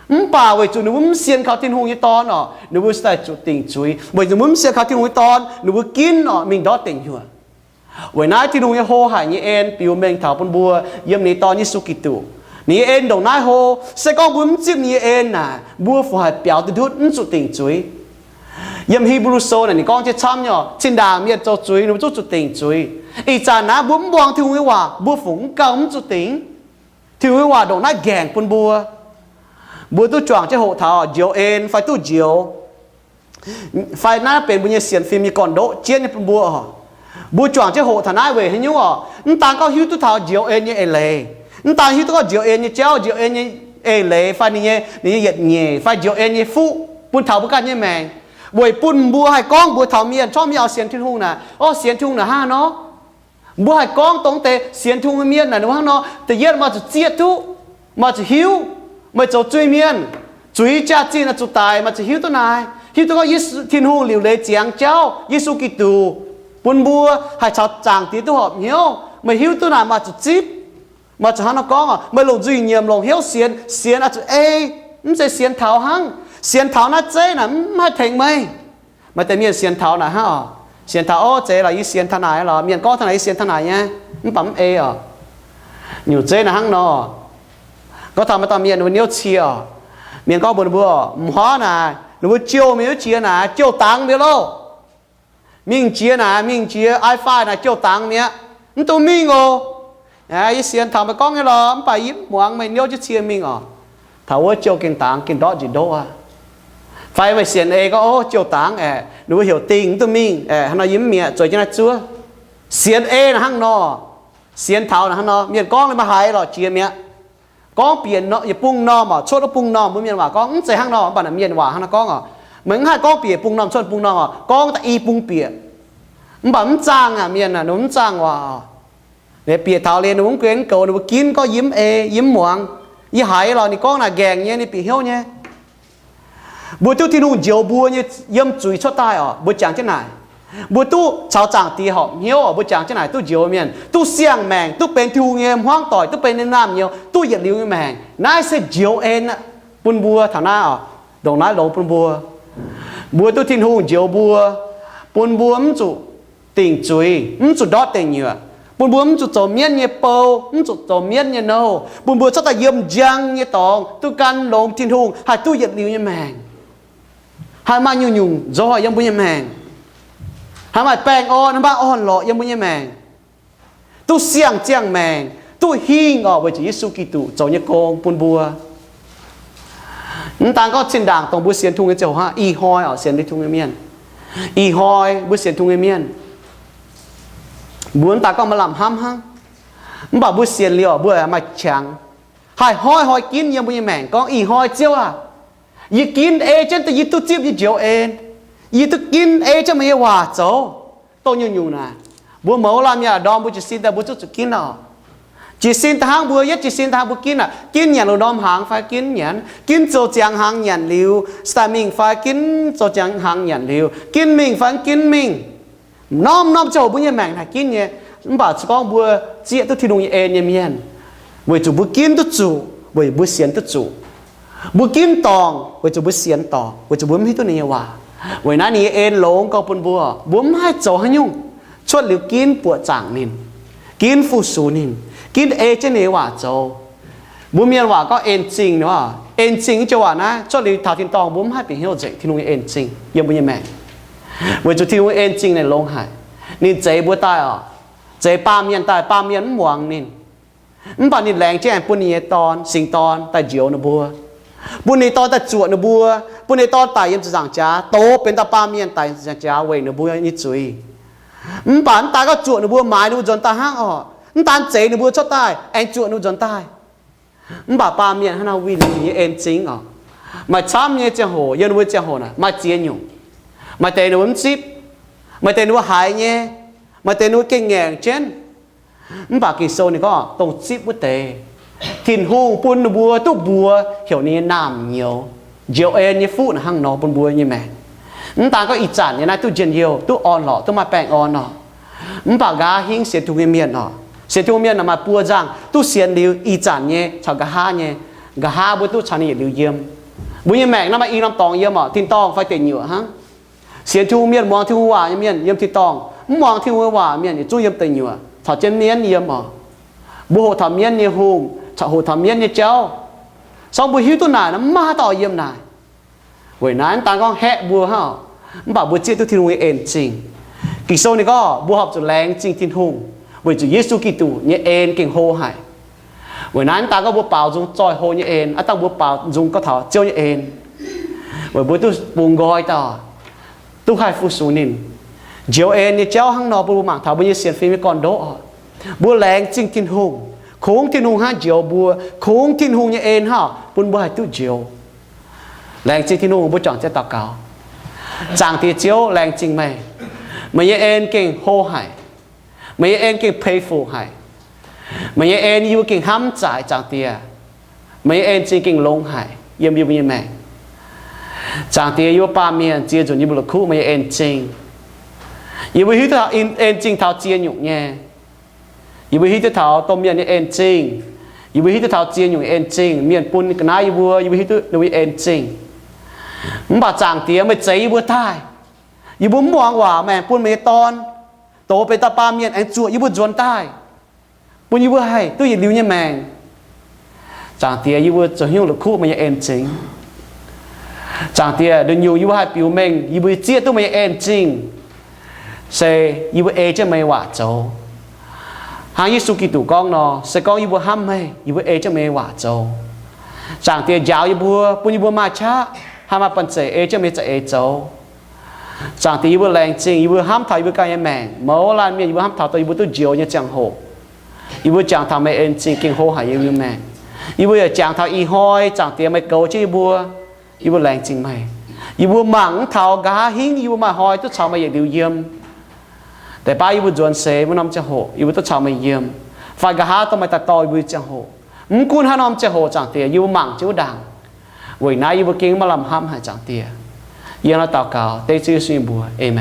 Mv baac weic zuqc ninh mbuo mv sienx kaux Tin-Hungh nyei dorn orqc, ninh mbuo daaih zuqc dingc zuiz. Weic zuqc mbuo mv sienx kaux Tin-Hungh nyei dorn, ninh mbuo ginv orqc mingh ndortv deic nyuoqc. Weic naaiv Tin-Hungh nyei hlo haic nyei en biux mengh taux bun mbuo yiem ninh nyei Dorn Yesu Giduc. Ninh nyei en ndongc naaiv hlo, se gorngv mbuo mv zipv ninh nyei en naaic, mbuo fungc haih biaux duqv ndutv mv zuqc dingc zuiz. Yiem Hipv^lu Sou naaic ninh gorngv jienv camv nyei orqc, zinh ndaangc mienh zoux zuiz ninh mbuo zungv zuqc dingc zuiz. Ih zanc naaiv mbuo mv muangx Tin-Hungh nyei waac, mbuo fungc mv gauh mv zuqc dingc. Tin-Hungh nyei waac ndongc naaiv nqaengc bun mbuo. Mbuo duqv juangc jienv hoqc taux njoux en fai duqv njoux, fai naaiv benx mbuo nyei sienx fim nyei gorn-ndoqv jienv nyei bun mbuo oc. Mbuo juangc jienv hoqc taux naaiv weic haaix nyungc orqc? Mv daan gorngv hiuv duqv taux njoux en nyei eix leiz, mv daan hiuv duqv gorngv njoux en nyei jauv, njoux en nyei eix leiz fai ninh nyei, ninh nyei yietc nyeic fai njoux en nyei fuqv bun taux mbuo ganh nyei maengc, weic bun mbuo haih gorngv mbuox taux mienh, corc mienh oix sienx Tin-Hungh naaic, orv, sienx Tin-Hungh naaic hnangv haaix nor. Mbuo haih gorngv dongh deix sienx Tin-Hungh nyei mienh naaic, ninh mbuo hnangv nor, da'yietv maaih zuqc zieqv duqv, maaih zuqc hiuv, meih zoux zuiz-mienh, zuiz jaax-zinh oix zuqc daic, maaih zuqc hiuv duqv naaic, hiuv duqv gorngv Yesu, Tin-Hungh liuc leiz ziangx jauv, Yesu Giduc, bun mbuo haih caux Zaangc Diex duqv horpc hnyouv. Meih hiuv duqv naaic maaih zuqc zipv. Maaih zuqc hnangv nor gorngv oc, meih longc nzuih nyiemc, longc hnyouv sienx, sienx oix zuqc ei, mv zeiz sienx taux hnangv. Sienx taux naaiv zeiv naaic mv haih tengx meih. Maaih deix mienh sienx taux naaic hnangv oc. Sienx taux, orv, zeiz lorqc, yie sienx taux naaic lorqc, mienh gorngv taux naaic yie sienx taux naaic nyei, mv baac mv ei oc. Nyungc zeiv naaic hnangv nor. Gorngv taux maaih dauh mienh ninh mbuo niouv cie oc. Mienh gorngv mbuox ninh mbuo, mv huaav naaic, ninh mbuo jouh mingh wuov jiex naaic, jouh dangx mi'aqv loh. Mingh jiex naaic, mingh jiex ai faih naaic jouh dangx mi'aqv. Mv dungx mingh oc. Yie sienx taux meih gorngv nyei lorqc, mv baac yie mv muangx meih niouv jienv cie mingh oc. Taux wuov jouh gengh dangx, gengh ndortv njiec ndoqv aqv. Fai meih sienx ei gorngv, orv, jouh dangx aeqv, ninh mbuo heuc dingh mv dungx mingh aeqv, hnangv nor yie mv mi'aqv, zueiz jienv naaiv zuov. Sienx ei naaic hnangv nor. Sienx taux naaic hnangv nor, mienh gorngv liuz maaih haiz lorqc jiex mi'aqv. Gorngv bieqc yietc bung normh oc, cuotv wuov bung normh, mbuo mienh waac gorngv mv zeiz hnangv nor, mv baac naaic mienh waac hnangv nor gorngv oc. Meih mv haih gorngv bieqc bung normh, cuotv bung normh oc, gorngv da'yi bung bieqc. Mv baac mv zaangh aqv, mienh aac, ninh mv zaangh waac oc. Bieqc taux liuz ninh mv guen mv goux, ninh mbuo ginv gorngv yie mv ei, yie mv muangx. Yie haiz lorqc ninh gorngv naaic nqaengc nyei, ninh bieqc hnyouv nyei. Mbuo duqv Tin-Hungh njoux mbuo nyei yiem zuiz cuotv daaih oc, mbuo jangx jienv naaic. Mbuo duqv caux Zaangc Diex horpc hnyouv oc, mbuo jangx jienv naaic duqv njoux mienh, duqv siang-maengc, duqv benx Tin-Hungh nyei hmuangv doic, duqv benx ninh naamh nyouz, duqv yietc liuz nyei maengc. Naaiv se njoux en aqv bun mbuo taux naaiv oc, ndongc naaiv longx bun mbuo. Mbuo duqv Tin-Hungh njoux mbuo, bun mbuo mv zuqc dingc zuiz, mv zuqc ndortv deic nyuoqc, bun mbuo mv zuqc zoux mienv nyei bou, mv zuqc zoux mienv nyei nouh, bun mbuo cuotv daaih yiem njang nyei dorngx duqv gan longx Tin-Hungh, haih duqv yietc liuz nyei maengc, haih maaih nyungc-nyungc nzoih yiem mbuo nyei maengc, haih maaih baengh orn, haih maaih orn-lorqc yiem mbuo nyei maengc, duqv siang ziangh maengc, duqv hingh orqc, weic zuqc Yesu Giduc zoux nyei gong bun mbuo. Mv daan gorngv zinh ndaangc dongh mbuo sienx Tin-Hungh nyei ziangh hoc hnangv, ih hnoi orqc, sienx Tin-Hungh nyei mienh, ih hnoi mbuo sienx Tin-Hungh nyei mienh, mbuo mv daan gorngv maaih lamh hnamv hnangv, mv baac mbuo sienx liuz orqc, mbuo maaih qangx, haih hnoi-hnoi ginv yiem mbuo nyei maengc gorngv, ih hnoi Ziouv aah, yie ginv ei jienv daaih, yie duqv zipv nyei njoux en, yie duqv ginv ei jienv meih nyei waac zoux. Dongh nyungc-nyungc naaic, mbuo mouz laanh mienh ndorm mbuo jiez sin daaih mbuo zuqc zuqc ginv orqc. Jiez sin daaih hnangv mbuo, yietv jiez sin daaih hnangv mbuo ginv aqv, ginv nyanc loz-norm hnaangx fai ginv nyanc, ginv zoux ziangx hnaangx nyanc liuz, daaih mingh fai ginv zoux ziangx hnaangx nyanc liuz, ginv mingh fai ginv mingh. Norm-norm ziangh hoc mbuo nyei maengc haih ginv nyei. Mv baac se gorngv mbuo zieqv duqv Tin-Hungh nyei en nyei mienh, weic zuqc mbuo ginv duqv zuqc, weic mbuo sienx duqv zuqc. Mbuo ginv dorngc weic zuqc mbuo sienx dorngc, weic zuqc mbuo mv hiuv duqv ninh nyei waac. Weic naaiv ninh nyei en longx gau bun mbuo, mbuo mv haih zoux haaix nyungc cuotv liuz ginv buoqc zaangc ninh, ginv fu-sux ninh, ginv ei jienv ninh nyei waac zoux. Mbuo mienh waac gorngv en zingh nor, en zingh nyei joux waac naaiv cuotv liuz taux tin-dorngh mbuo mv haih bieqc hnyouv nzengc Tin-Hungh nyei en zingh yiem mbuo nyei maengc. Weic zuqc Tin-Hungh en zingh naaic longx haic. Ninh zeix mbuo daaih orqc, zeix baamh mienh daaih, baamh mienh mv muangx ninh. Mv baac ninh laengz jienv aengx bun ninh nyei Dorn, Singx Dorn daaih njoux ninh mbuo, bun ninh Dorn daaih zuoqc ninh mbuo, bun ninh Dorn daic yiem ziepc nzaangc jaax, doz benx dauh baamh mienh daic yiem ziepc nzaangc jaax weic ninh mbuo nyei zuiz. Mv baac mv daan gorngv zuoqc ninh mbuo, maaiz ninh mbuo nzuonx daaih hnangv orqc, mv daan zeix ninh mbuo cuotv daaih, aengx zuoqc ninh mbuo nzuonx daaih. Mv baac baamh mienh hnangv nor winh ninh nyei en zingh orqc. Maaih camv nyei ziangh hoc, yiem ninh mbuo ziangh hoc naaic maaih ziex nyungc. Maaih deix ninh mbuo mv zipv, maaih deix ninh mbuo haiz nyei, maaih deix ninh mbuo gengh ngaengc jienv. Mv baac Ging-Sou ninh gorngv dongh zipv wuov deix, Tin-Hungh bun ninh mbuo duqv mbuox heuc ninh nyei naamh nyouz. Njoux en nyei fuqv naaic hnangv nor bun mbuo nyei maengc. Mv daan gorngv ih zanc nyei naaiv duqv njien-youh, duqv orn-lorqc, duqv maaih baengh orn orqc, mv baac nqa'haav hingv sienx Tin-Hungh nyei mienh orqc, sienx Tin-Hungh mienh naaic maaih buo nzangh duqv sienx liuz ih zanc nyei caux nqa'haav nyei. Nqa'haav mbuo duqv caux ninh yietc liuz yiem. Mbuo nyei maengc naaiv maaih i norm dorngx yiem orqc, tin-dorngh fai deic nyuoqc hnangv. Sienx Tin-Hungh mienh, muangx Tin-Hungh waac nyei mienh yiem tin-dorngh, mv muangx Tin-Hungh waac mienh yietc zungv yiem deic nyuoqc caux jienv mienv yiem orqc. Mbuo hoqc taux mienv nyei hungh, hoqc taux mienv nyei jauv. Sorng mbuo hiuv duqv naaic nor, mv maaih haaix dauh yiem naaic. Weic naaiv mv daan gorngv haeqv mbuo hnangv, mv baac mbuo zieqv duqv Tin-Hungh nyei en zingh. Ging-Sou ninh gorngv mbuo horpc zuqc laengz zingh Tin-Hungh weic zuqc Yesu Giduc nyei en gengh hlo haic. Weic naaiv mv daan gorngv mbuo baaux nzung zoih hlo nyei en, aav dangh mbuo baaux nzung gorngv taux Ziouv nyei en, weic mbuo duqv bungx nqoi dauh, duqv haih fu-sux ninh, njoux en nyei jauv hnangv nor bun mbuo mangc taux mbuo nyei sienx fim nyei gorn-ndoqv oc. Mbuo laengz zingh Tin-Hungh, kungx Tin-Hungh hnangv njoux mbuo, kungx Tin-Hungh nyei en hnangv bun mbuo haih duqv njoux. Laengz zingh Tin-Hungh, mbuo juangc jienv daux gaux. Zaangc Diex Ziouv, laengz zingh meih. Meih nyei en gengh hlo haic. Meih nyei en gengh peix fuc haic. Meih nyei en yie mbuo gengh hnamv zaaic, Zaangc Diex. Meih nyei en zingh gengh longx haic yiem yie mbuo nyei maengc. Zaangc Diex, yie mbuo baamh mienh ziex nzunc yie mbuo la'kuqv meih nyei en zingh. Yie mbuo hiuv duqv en zingh taux ziex nyungc nyei. Yie mbuo hiuv duqv taux domh mienh nyei en zingh. Yie mbuo hiuv duqv taux ziex nyungc en zingh. Mienh bun ga'naaiv yie mbuo, yie mbuo hiuv duqv ninh mbuo nyei en zingh. Mv baac Zaangc Diex, meih zeix yie mbuo daaih. Yie mbuo mv muangx waac, meih aengx bun meih nyei Dorn dox benx dauh baamh mienh aengx zuoqc yie mbuo nzuonx daaih, bun yie mbuo haih duqv yietc liuz nyei maengc. Zaangc Diex, yie mbuo zoux haaix nyungc la'kuqv meih nyei en zingh? Zaangc Diex, nduqc nyungc yie mbuo haih biux mengh yie mbuo zieqv duqv meih nyei en zingh, se yie mbuo ei jienv meih nyei waac zoux. Hnangv Yesu Giduc gorngv nor, se gorngv yie mbuo hnamv meih, yie mbuo ei jienv meih nyei waac zoux. Zaangc Diex, njaaux yie mbuo, bun yie mbuo maaih qaqv haih maaih banh zeic ei jienv meih nyei za'eix zoux. Zaangc Diex, yie mbuo laengz zingh, yie mbuo hnamv taux yie mbuo ganh nyei maengc, mouz laanh mienh, yie mbuo hnamv taux dongh yie mbuo duqv njoux nyei ziangh hoc, yie mbuo jangx taux meih en zingh gengh hlo haic yiem yie mbuo maengc. Yie mbuo yaac jangx taux ih hnoi Zaangc Diex meih goux jienv yie mbuo. Yie mbuo laengz zingh meih. Yie mbuo mangc mv taux nqa'haav hingv yie mbuo maaih hnoi duqv caux meih yietc liuz yiem. Deix baav yie mbuo nzuonx seix wuov norm ziangh hoc yie mbuo duqv caux meih yiem, fai nqa'haav dongh meih daaih dorh yie mbuo nyei ziangh hoc. Mv gunv haaix norm ziangh hoc, Zaangc Diex, yie mbuo mangc jienv wuov ndaangc. Weic naaiv yie mbuo gengh maaih lamh hnamv haic, Zaangc Diex. Yie hnangv naaiv daux gaux dengv Ziouv Yesu nyei mbuox, aamen.